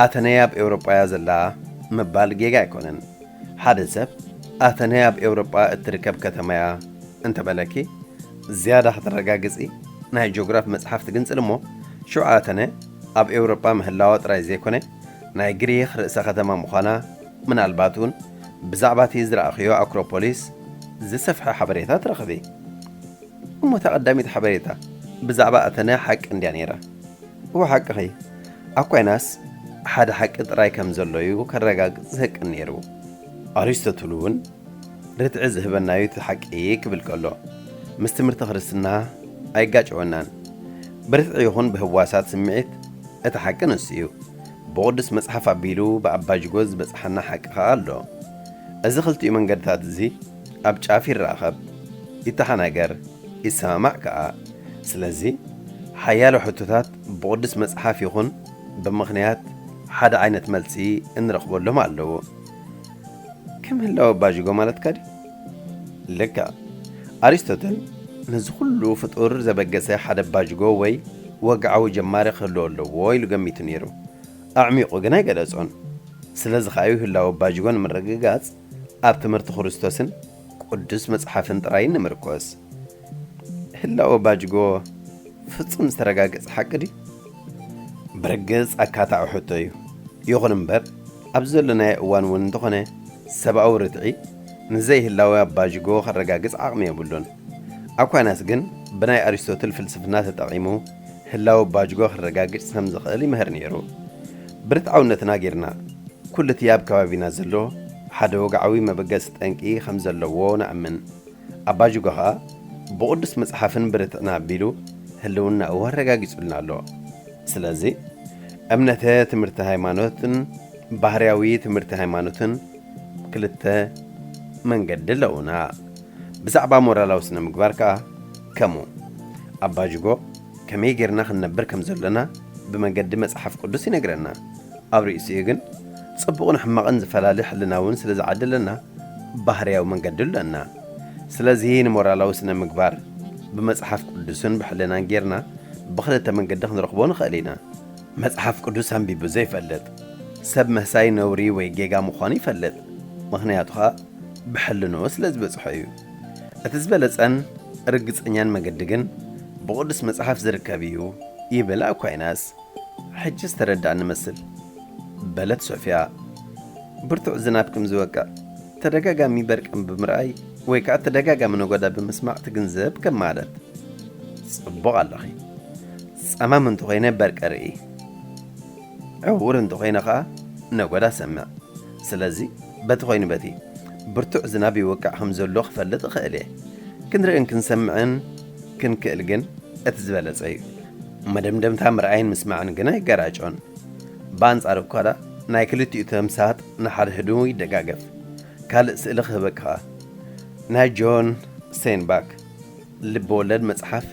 ኣተነ ኣብ ኤውሮጳ እያ ዘላ ምባል ጌጋ ኣይኮነን። ሓደ ሰብ ኣተነ ኣብ ኤውሮጳ እትርከብ ከተማ እያ እንተበለኪ፣ ዝያዳ ከተረጋግጺ ናይ ጂኦግራፍ መጽሓፍ ትግንጽል እሞ፣ ሽዑ ኣተነ ኣብ ኤውሮጳ ምህላዋ ጥራይ ዘይኮነ፣ ናይ ግሪኽ ርእሰ ከተማ ምዃና፣ ምናልባት እውን ብዛዕባ እቲ ዝረኣኽዮ ኣክሮፖሊስ ዝሰፍሐ ሓበሬታ ትረኽቢ። እሞ እታ ቀዳሚት ሓበሬታ ብዛዕባ ኣተነ ሓቂ እንድያ ነይራ? እወ ሓቅኺ። ኣኳይናስ ሓደ ሓቂ ጥራይ ከም ዘሎ እዩ ከረጋግጽ ዝህቅን ነይሩ። ኣሪስቶትል እውን ርትዒ ዝህበና እዩ እቲ ሓቂ ክብል ከሎ፣ ምስ ትምህርቲ ክርስትና ኣይጋጨወናን። ብርትዒ ይኹን ብህዋሳት ስምዒት እቲ ሓቂ ንሱ እዩ። ብቕዱስ መጽሓፍ ኣቢሉ ብኣባጅጎ ዝበጽሓና ሓቂ ኸኣ ኣሎ። እዚ ክልቲኡ መንገድታት እዚ ኣብ ጫፍ ይራኸብ፣ ይተሓናገር፣ ይሰማማዕ ከኣ። ስለዚ ሓያሎ ሕቶታት ብቕዱስ መጽሓፍ ይኹን ብምኽንያት ሓደ ዓይነት መልሲ እንረኽበሎም ኣለዉ። ከም ህላወ ኣባጅጎ ማለትካ ድዩ? ልክዕ። ኣሪስቶትል ነዚ ኩሉ ፍጡር ዘበገሰ ሓደ ኣባጅጎ ወይ ወግዓዊ ጀማሪ ክህልዎ ኣለዎ ኢሉ ገሚቱ ነይሩ። ኣዕሚቑ ግን ኣይገለጾን። ስለዚ ኸኣ እዩ ህላወ ኣባጅጎ ንምርግጋጽ ኣብ ትምህርቲ ክርስቶስን ቅዱስ መጽሓፍን ጥራይ ንምርኮስ። ህላወ ኣባጅጎ ፍጹም ዝተረጋገጸ ሓቂ ድዩ? ብርግጽ ኣካታዒ ሕቶ እዩ። ይኹን እምበር፣ ኣብዚ ዘለናዮ እዋን እውን እንተኾነ፣ ሰብኣዊ ርትዒ ንዘይህላወ ኣባጅጎ ከረጋግጽ ዓቕሚ የብሉን። ኣኳይናስ ግን ብናይ ኣሪስቶትል ፍልስፍና ተጠቒሙ ህላወ ኣባጅጎ ከረጋግጽ ከም ዝኽእል ይምህር ነይሩ። ብርትዓውነትና ጌርና፣ ኩሉ እቲ ኣብ ከባቢና ዘሎ ሓደ ወግዓዊ መበገሲ ጠንቂ ከም ዘለዎ ንኣምን። ኣባጅጎ ኸኣ ብቕዱስ መጽሓፍን ብርትዕና ኣቢሉ ህልውናኡ ኣረጋጊጹልና ኣሎ። ስለዚ እምነተ ትምህርቲ ሃይማኖትን ባህርያዊ ትምህርቲ ሃይማኖትን ክልተ መንገዲ ኣለዉና። ብዛዕባ ሞራላዊ ስነ ምግባር ከኣ ከምኡ። ኣባጅጎ ከመይ ጌርና ክንነብር ከም ዘሎና ብመንገዲ መጽሓፍ ቅዱስ ይነግረና። ኣብ ርእሲኡ ግን ጽቡቕን ሕማቕን ዝፈላሊ ሕልና እውን ስለ ዝዓደለና ባህርያዊ መንገዲ ኣሎና። ስለዚ ንሞራላዊ ስነ ምግባር ብመጽሓፍ ቅዱስን ብሕልናን ጌርና ብኽልተ መንገዲ ክንረኽቦ ንኽእል ኢና። መጽሓፍ ቅዱስ ኣንቢቡ ዘይፈልጥ፣ ሰብ ምህሳይ ነውሪ ወይ ጌጋ ምዃኑ ይፈልጥ። ምኽንያቱ ኸኣ ብሕልንኡ ስለ ዝበጽሖ እዩ። እቲ ዝበለጸን ርግጸኛን መገዲ ግን ብቕዱስ መጽሓፍ ዝርከብ እዩ ይብል ኣኳይናስ። ሕጂ ዝተረዳእኒ መስል፣ በለት ሶፊያ። ብርቱዕ ዝናብ ከም ዝወቅዕ ተደጋጋሚ በርቅን ብምርኣይ ወይ ከኣ ተደጋጋሚ ነጎዳ ብምስማዕ ትግንዘብ ከም ማለት። ጽቡቕ ኣለኺ። ጸማም እንተኾይነ በርቂ ርኢ፣ ዕዉር እንተኾይነ ኸኣ ነጎዳ ሰምዕ። ስለዚ በቲ ኾይኑ በቲ ብርቱዕ ዝናብ ይወቅዕ ከም ዘሎ ክፈልጥ እኽእል እየ። ክንርእን ክንሰምዕን ክንክእል ግን እቲ ዝበለጸ እዩ። መደምደምታ ምርኣይን ምስማዕን ግን ኣይገራጮን። ብኣንጻሩ እኳ ደኣ ናይ ክልቲኡ ተምሳጥ ንሓድሕዱ ይደጋገፍ። ካልእ ስእሊ ክህበካ ኸኣ፣ ናይ ጆን ስቴንባክ ልቢ ወለድ መጽሓፍ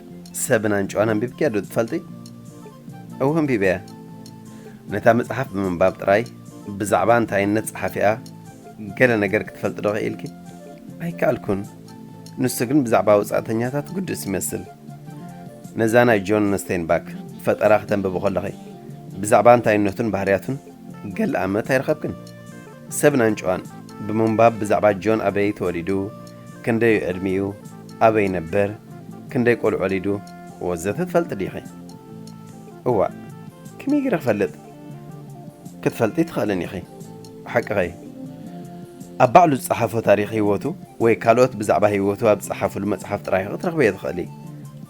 ሰብን ኣንጭዋን ኣንቢብክያ ዶ ትፈልጢ? እወ፣ ኣንቢበያ። ነታ መጽሓፍ ብምንባብ ጥራይ ብዛዕባ እንታይነት ጸሓፊኣ ገለ ነገር ክትፈልጢ ዶ ኽኢልኪ? ኣይከኣልኩን። ንሱ ግን ብዛዕባ ወጻእተኛታት ግዱስ ይመስል። ነዛ ናይ ጆን ስቴንባክ ፈጠራ ክተንብቢ ከለኺ፣ ብዛዕባ እንታይነቱን ባህርያቱን ገለ ኣመት ኣይረኸብክን? ሰብን ኣንጭዋን ብምንባብ ብዛዕባ ጆን ኣበይ ተወሊዱ፣ ክንደይ ዕድሚኡ፣ ኣበይ ይነብር፣ ክንደይ ቆልዑ ወሊዱ ወዘተ ትፈልጢ ዲኺ? እዋእ፣ ከመይ ገይረ ክፈልጥ? ክትፈልጢ ትኽእልን ኢኺ። ሓቅኸይ። ኣብ ባዕሉ ዝጸሓፎ ታሪኽ ህይወቱ ወይ ካልኦት ብዛዕባ ህይወቱ ኣብ ዝጸሓፍሉ መጽሓፍ ጥራይ ክትረኽብዮ ትኽእሊ።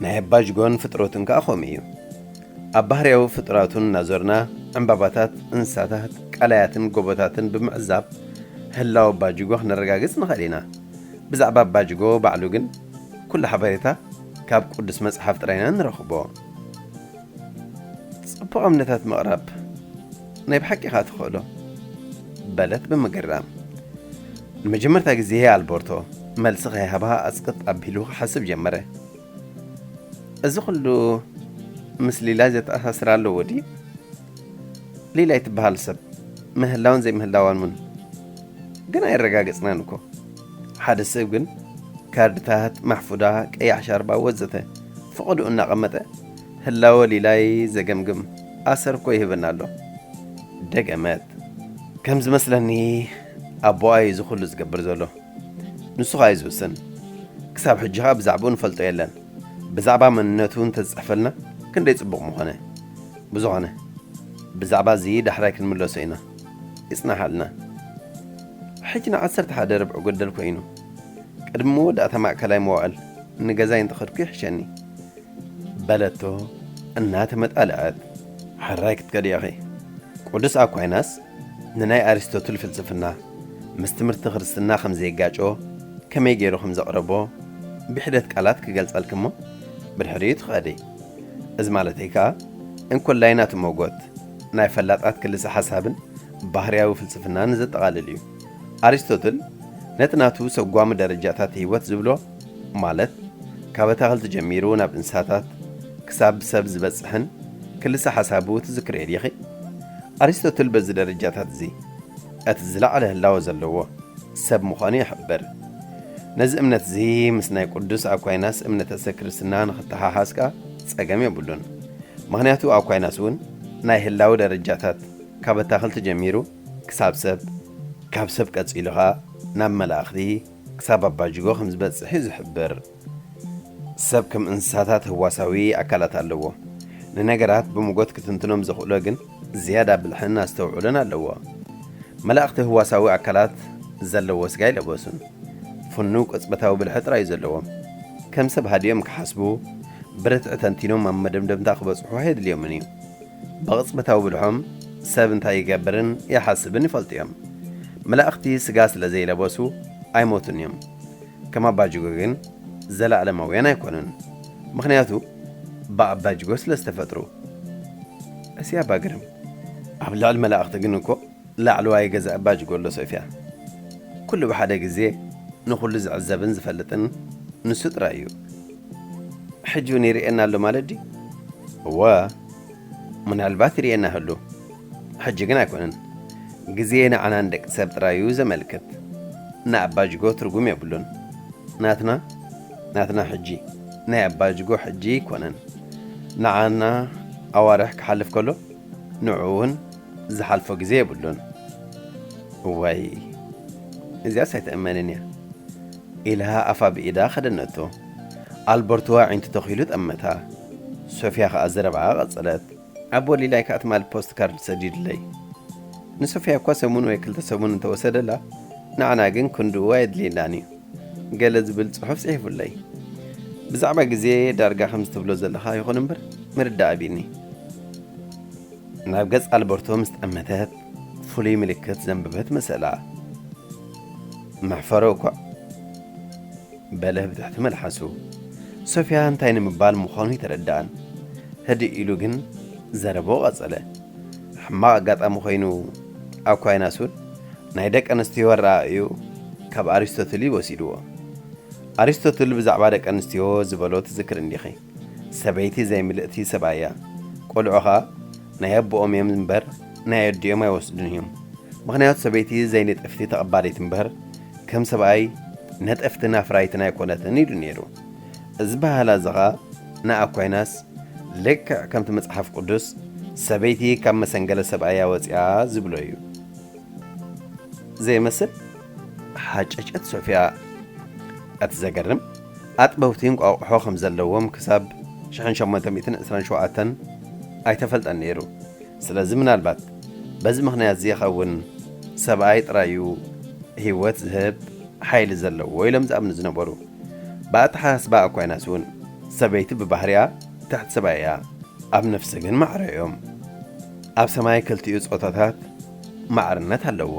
ናይ ኣባ ጅጎን ፍጥረቱን ከኣ ከምኡ እዩ። ኣብ ባህርያዊ ፍጡራቱን እናዞርና ዕምባባታት፣ እንስሳታት፣ ቀላያትን ጎቦታትን ብምዕዛብ ህላወ ኣባ ጅጎ ክነረጋግጽ ንኽእል ኢና። ብዛዕባ ኣባ ጅጎ ባዕሉ ግን ኩሉ ሓበሬታ ካብ ቅዱስ መጽሓፍ ጥራይ ኢና ንረኽቦ። ጽቡቕ እምነታት ምቕራብ ናይ ብሓቂ ኢኻ ትኽእሎ፣ በለት ብምግራም። ንመጀመርታ ግዜ ኣልበርቶ መልሲ ከይሃባ ኣጽቅጥ ኣቢሉ ክሓስብ ጀመረ። እዚ ኩሉ ምስ ሊላ ዘተኣሳስር ኣለዎ ድዩ? ሊላ ኣይትበሃል ሰብ ምህላውን ዘይምህላዋን እውን ግን ኣየረጋገጽናን እኮ። ሓደ ሰብ ግን ካርድታት፣ ማሕፉዳ፣ ቀያሕ ሻርባ ወዘተ ፈቐድኡ እናቐመጠ ህላወ ሊላይ ዘገምግም ኣሰር እኮ ይህበና ኣሎ። ደገመት። ከም ዝመስለኒ ኣቦኣ እዩ እዚ ኩሉ ዝገብር ዘሎ። ንሱ ኸኣ እዩ ዝውስን። ክሳብ ሕጂ ኸኣ ብዛዕባኡ ንፈልጦ የለን። ብዛዕባ መንነቱ እንተዝጽሕፈልና ክንደይ ጽቡቕ ምኾነ። ብዝኾነ፣ ብዛዕባ እዚ ዳሕራይ ክንምለሶ ኢና። ይጽናሓልና። ሕጂ ንዓሰርተ ሓደ ርብዒ ጎደል ኮይኑ፣ ቅድሚ መወዳእታ ማእከላይ መዋእል ንገዛይ እንተኸድኩ ይሕሸኒ፣ በለቶ እናተመጣልዐት። ሕራይ ክትከዲ ኢኺ። ቅዱስ ኣኳይናስ ንናይ ኣሪስቶትል ፍልስፍና ምስ ትምህርቲ ክርስትና ከም ዘይጋጮ ከመይ ገይሩ ከም ዘቕረቦ ብሒደት ቃላት ክገልጸልኪ እሞ ብድሕሪኡ ትኸዲ። እዚ ማለተይ ከኣ እንኮላይ ናቱ መጎት ናይ ፈላጣት ክልሰ ሓሳብን ባህርያዊ ፍልስፍናን ዘጠቓልል እዩ። ኣሪስቶትል ነቲ ናቱ ሰጓሚ ደረጃታት ህይወት ዝብሎ፣ ማለት ካብ ኣታኽልቲ ጀሚሩ ናብ እንስሳታት ክሳብ ሰብ ዝበጽሕን ክልሰ ሓሳቡ ትዝክርዮ ዲኺ? ኣሪስቶትል በዚ ደረጃታት እዚ እቲ ዝለዓለ ህላወ ዘለዎ ሰብ ምዃኑ ይሕብር። ነዚ እምነት እዚ ምስ ናይ ቅዱስ ኣኳይናስ እምነተ ክርስትና ንኽተሓሓዝ ከኣ ጸገም የብሉን። ምኽንያቱ ኣኳይናስ እውን ናይ ህላወ ደረጃታት ካብ ኣታኽልቲ ጀሚሩ ክሳብ ሰብ፣ ካብ ሰብ ቀጺሉ ኸኣ ናብ መላእኽቲ ክሳብ ኣባጅጎ ከም ዝበጽሕ እዩ ዝሕብር። ሰብ ከም እንስሳታት ህዋሳዊ ኣካላት ኣለዎ። ንነገራት ብሞጎት ክትንትኖም ዘኽእሎ ግን ዝያዳ ብልሕን ኣስተውዕሎን ኣለዎ። መላእኽቲ ህዋሳዊ ኣካላት ዘለዎ ስጋ ኣይለበሱን። ፍኑው ቅጽበታዊ ብልሒ ጥራይ እዩ ዘለዎም። ከም ሰብ ሃዲኦም ክሓስቡ፣ ብርትዒ ተንቲኖም ኣብ መደምደምታ ክበጽሑ ኣየድልዮምን እዩ። ብቕጽበታዊ ብልሖም ሰብ እንታይ ይገብርን ይሓስብን ይፈልጡ እዮም። መላእኽቲ ስጋ ስለ ዘይለበሱ ኣይሞቱን እዮም። ከም ኣባጅጎ ግን ዘለኣለማውያን ኣይኮኑን። ምኽንያቱ ብኣባጅጎ ስለ ዝተፈጥሩ። እስይ ኣባ ግርም፣ ኣብ ልዕሊ መላእኽቲ ግን እኮ ላዕለዋይ ገዛ ኣባጅጎ ኣሎ ሶፊያ። ኩሉ ብሓደ ግዜ ንኹሉ ዝዕዘብን ዝፈልጥን ንሱ ጥራይ እዩ። ሕጂ እውን ይርእየና ኣሎ ማለት ድዩ? እወ፣ ምናልባት ይርእየና ህሉ። ሕጂ ግን ኣይኮነን። ግዜ ንዓና ንደቂ ሰብ ጥራይ እዩ ዘመልክት። ንኣባጅጎ ትርጉም የብሉን። ናትና፣ ናትና ሕጂ፣ ናይ ኣባጅጎ ሕጂ ኣይኮነን። ንዓና ኣዋርሕ ክሓልፍ ከሎ፣ ንዑ እውን ዝሓልፎ ግዜ የብሉን። እዋይ፣ እዚኣስ ኣይትእመንን እያ፣ ኢላ ኣፋ ብኢዳ ከደነቶ። ኣልበርቶ ኣዒንቱ ተኺሉ ጠመታ። ሶፊያ ከኣ ዘረባኣ ቀጸለት። ኣቦ ሊላይ ከኣ ትማሊ ፖስት ካርድ ሰዲዱለይ። ንሶፊያ እኳ ሰሙን ወይ ክልተ ሰሙን እንተወሰደላ፣ ንዓና ግን ክንድኡ ኣየድልየናን እዩ። ገለ ዝብል ጽሑፍ ጽሒፉለይ። ብዛዕባ ግዜ ዳርጋ ከምዚ ትብሎ ዘለኻ ይኹን እምበር፣ ምርዳእ ኣቢኒ። ናብ ገጽ ኣልበርቶ ምስ ጠመተት፣ ፍሉይ ምልክት ዘንበበት መሰላ። መሕፈሮ እኳ፣ በለ ብትሕቲ መልሓሱ። ሶፊያ እንታይ ንምባል ምዃኑ ኣይተረድኣን። ህድእ ኢሉ ግን ዘረባኡ ቀጸለ። ሕማቕ ኣጋጣሚ ኮይኑ፣ ኣኳይናስ እውን ናይ ደቂ ኣንስትዮ ኣረኣእዩ ካብ ኣሪስቶትል እዩ ወሲድዎ። ኣሪስቶትል ብዛዕባ ደቂ ኣንስትዮ ዝበሎ ትዝክር እንዲኺ? ሰበይቲ ዘይምልእቲ ሰብኣይ እያ። ቆልዑ ኸኣ ናይ ኣቦኦም እዮም እምበር ናይ ኣዲኦም ኣይወስዱን እዮም። ምኽንያቱ ሰበይቲ ዘይንጥፍቲ ተቐባሊት እምበር ከም ሰብኣይ ነጠፍትን ኣፍራይትን ኣይኮነትን ኢሉ ነይሩ። እዚ በሃላ እዚ ኸኣ ንኣኳይናስ ልክዕ ከምቲ መጽሓፍ ቅዱስ ሰበይቲ ካብ መሰንገለ ሰብኣያ ወጺኣ ዝብሎ እዩ። ዘይመስል? ሓጨጨት ሶፊያ። እቲ ዘገርም፣ ኣጥበውቲ እንቋቑሖ ከም ዘለዎም ክሳብ ሽሕን ሸሞንተ ሚእትን ዕስራን ሸውዓተን ኣይተፈልጠን ነይሩ። ስለዚ ምናልባት በዚ ምኽንያት እዚ ይኸውን ሰብኣይ ጥራይ እዩ ህይወት ዝህብ ሓይሊ ዘለዎ ኢሎም ዝኣምኑ ዝነበሩ። ብኣተሓሳስባ ኣኳይናስ እውን ሰበይቲ ብባህሪኣ ትሕቲ ሰብኣይ እያ። ኣብ ነፍሲ ግን ማዕረ እዮም። ኣብ ሰማይ ክልቲኡ ጾታታት ማዕርነት ኣለዎ።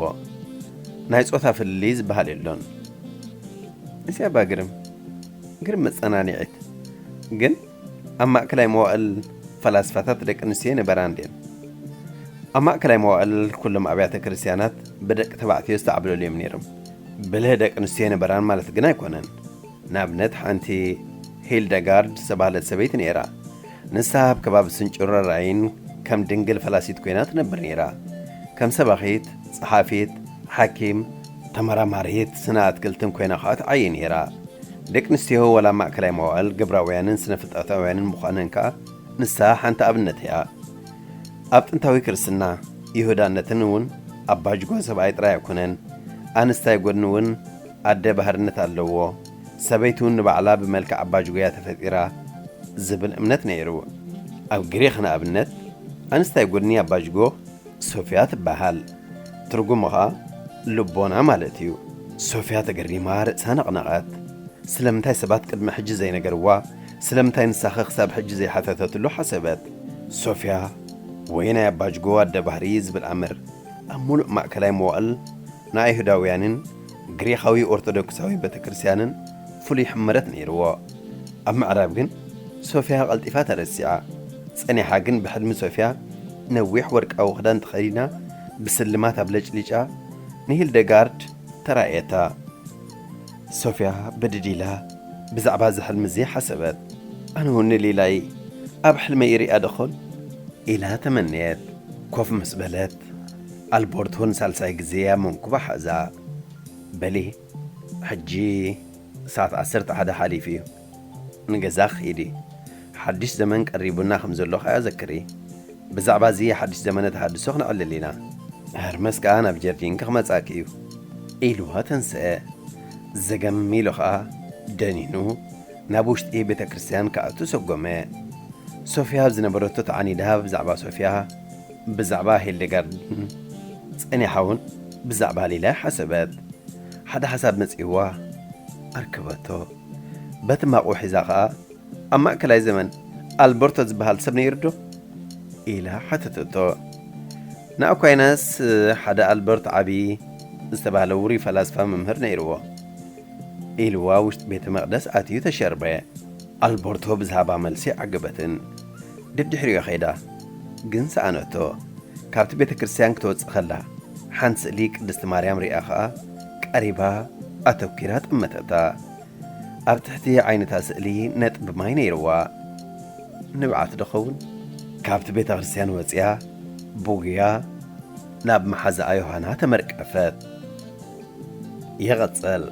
ናይ ጾታ ፍልልይ ዝበሃል የሎን። እዚ ኣባ ግርም፣ ግርም መጸናንዒት። ግን ኣብ ማእከላይ መዋእል ፈላስፋታት ደቂ ኣንስትዮ ይነበራ እንድየን። ኣብ ማእከላይ መዋእል ኩሎም ኣብያተ ክርስትያናት ብደቂ ተባዕትዮ ዝተዓብለሉ እዮም ነይሮም። ብልህ ደቂ ኣንስትዮ ይነበራን ማለት ግን ኣይኮነን። ንኣብነት ሓንቲ ሂልደጋርድ ዝተባህለት ሰበይቲ ነይራ። ንሳ ኣብ ከባቢ ስንጭሮ ራይን ከም ድንግል ፈላሲት ኮይና ትነብር ነይራ። ከም ሰባኺት፣ ጸሓፊት፣ ሓኪም፣ ተመራማሪት ስነ ኣትክልትን ኮይና ኸኣ ትዓዪ ነይራ። ደቂ ኣንስትዮ ዋላ ማእከላይ መዋእል ግብራውያንን ስነ ፍልጠታውያንን ምዃነን ከኣ ንሳ ሓንቲ ኣብነት እያ። ኣብ ጥንታዊ ክርስትና ይሁዳነትን እውን ኣባጅጎ ሰብኣይ ጥራይ ኣይኮነን፣ ኣንስታይ ጎድኒ እውን ኣደ ባህርነት ኣለዎ። ሰበይቲ እውን ንባዕላ ብመልክዕ ኣባጅጎ እያ ተፈጢራ ዝብል እምነት ነይሩ። ኣብ ግሪኽ ንኣብነት ኣንስታይ ጎድኒ ኣባጅጎ ሶፊያ ትበሃል። ትርጉሙ ኸኣ ልቦና ማለት እዩ። ሶፊያ ተገሪማ ርእሳ ነቕነቐት። ስለምንታይ ሰባት ቅድሚ ሕጂ ዘይነገርዋ? ስለምንታይ ንሳኸ ክሳብ ሕጂ ዘይሓተተትሉ ሓሰበት። ሶፊያ ወይ ናይ ኣባጅጎ ኣደ ባህሪ ዝብል ኣምር ኣብ ሙሉእ ማእከላይ መዋእል ንኣይሁዳውያንን ግሪኻዊ ኦርቶዶክሳዊ ቤተ ክርስትያንን ፍሉይ ሕመረት ነይርዎ። ኣብ ምዕራብ ግን ሶፊያ ቀልጢፋ ተረሲዓ። ጸኒሓ ግን ብሕልሚ ሶፊያ ነዊሕ ወርቃዊ ክዳን ተኸዲና ብስልማት ኣብለጭሊጫ ንሂልደጋርድ ተራእየታ። ሶፊያ ብድድ ኢላ ብዛዕባ እዚ ሕልሚ እዚ ሓሰበት። ኣነ እውን ንሊላይ ኣብ ሕልመይ ይሪኣ ደኾን? ኢላ ተመነየት። ኮፍ ምስ በለት ኣልቦርቶ ንሳልሳይ ግዜ ኣብ መንኩባ ሓዛ። በሊ፣ ሕጂ ሰዓት ዓሰርተ ሓደ ሓሊፉ እዩ። ንገዛ ኺዲ። ሓድሽ ዘመን ቀሪቡና ከም ዘሎ ኸኣ ዘክሪ። ብዛዕባ እዚ ሓድሽ ዘመነ ተሃድሶ ክነዕልል ኢና። ሀርመስ ከኣ ናብ ጀርዲን ክመጻኪ እዩ። ኢልዋ ተንስአ። ዘገም ኢሉ ኸኣ ደኒኑ ናብ ውሽጢ ቤተ ክርስትያን ክኣቱ ሰጎመ። ሶፊያ ኣብ ዝነበረቶ ተዓኒዳ ብዛዕባ ሶፊያ፣ ብዛዕባ ሄልደጋርድን ጸኒሓ እውን ብዛዕባ ሊላይ ሓሰበት። ሓደ ሓሳብ መጺእዋ ኣርከበቶ። በቲ ማቑ ሒዛ ኸኣ፣ ኣብ ማእከላይ ዘመን ኣልበርቶ ዝበሃል ሰብ ነይሩ ዶ? ኢላ ሓተተቶ። ንኣኳይናስ ሓደ ኣልበርት ዓቢ ዝተባህለ ውሩይ ፈላስፋ መምህር ነይርዎ። ኢልዋ ውሽጢ ቤተ መቕደስ ኣትዩ ተሸርበ። ኣልበርቶ ብዝሃባ መልሲ ዓገበትን ደድሕሪኡ ኸይዳ። ግን ሰኣነቶ። ካብቲ ቤተ ክርስትያን ክትወጽእ ኸላ፣ ሓንቲ ስእሊ ቅድስቲ ማርያም ሪኣ ኸኣ ቀሪባ ኣተኲራ ጠመተታ። ኣብ ትሕቲ ዓይነታ ስእሊ ነጥቢ ማይ ነይርዋ። ንብዓት ዶ ኸውን? ካብቲ ቤተ ክርስትያን ወጺኣ ብጉያ ናብ መሓዛኣ ዮሃና ተመርቀፈት። ይቐጽል።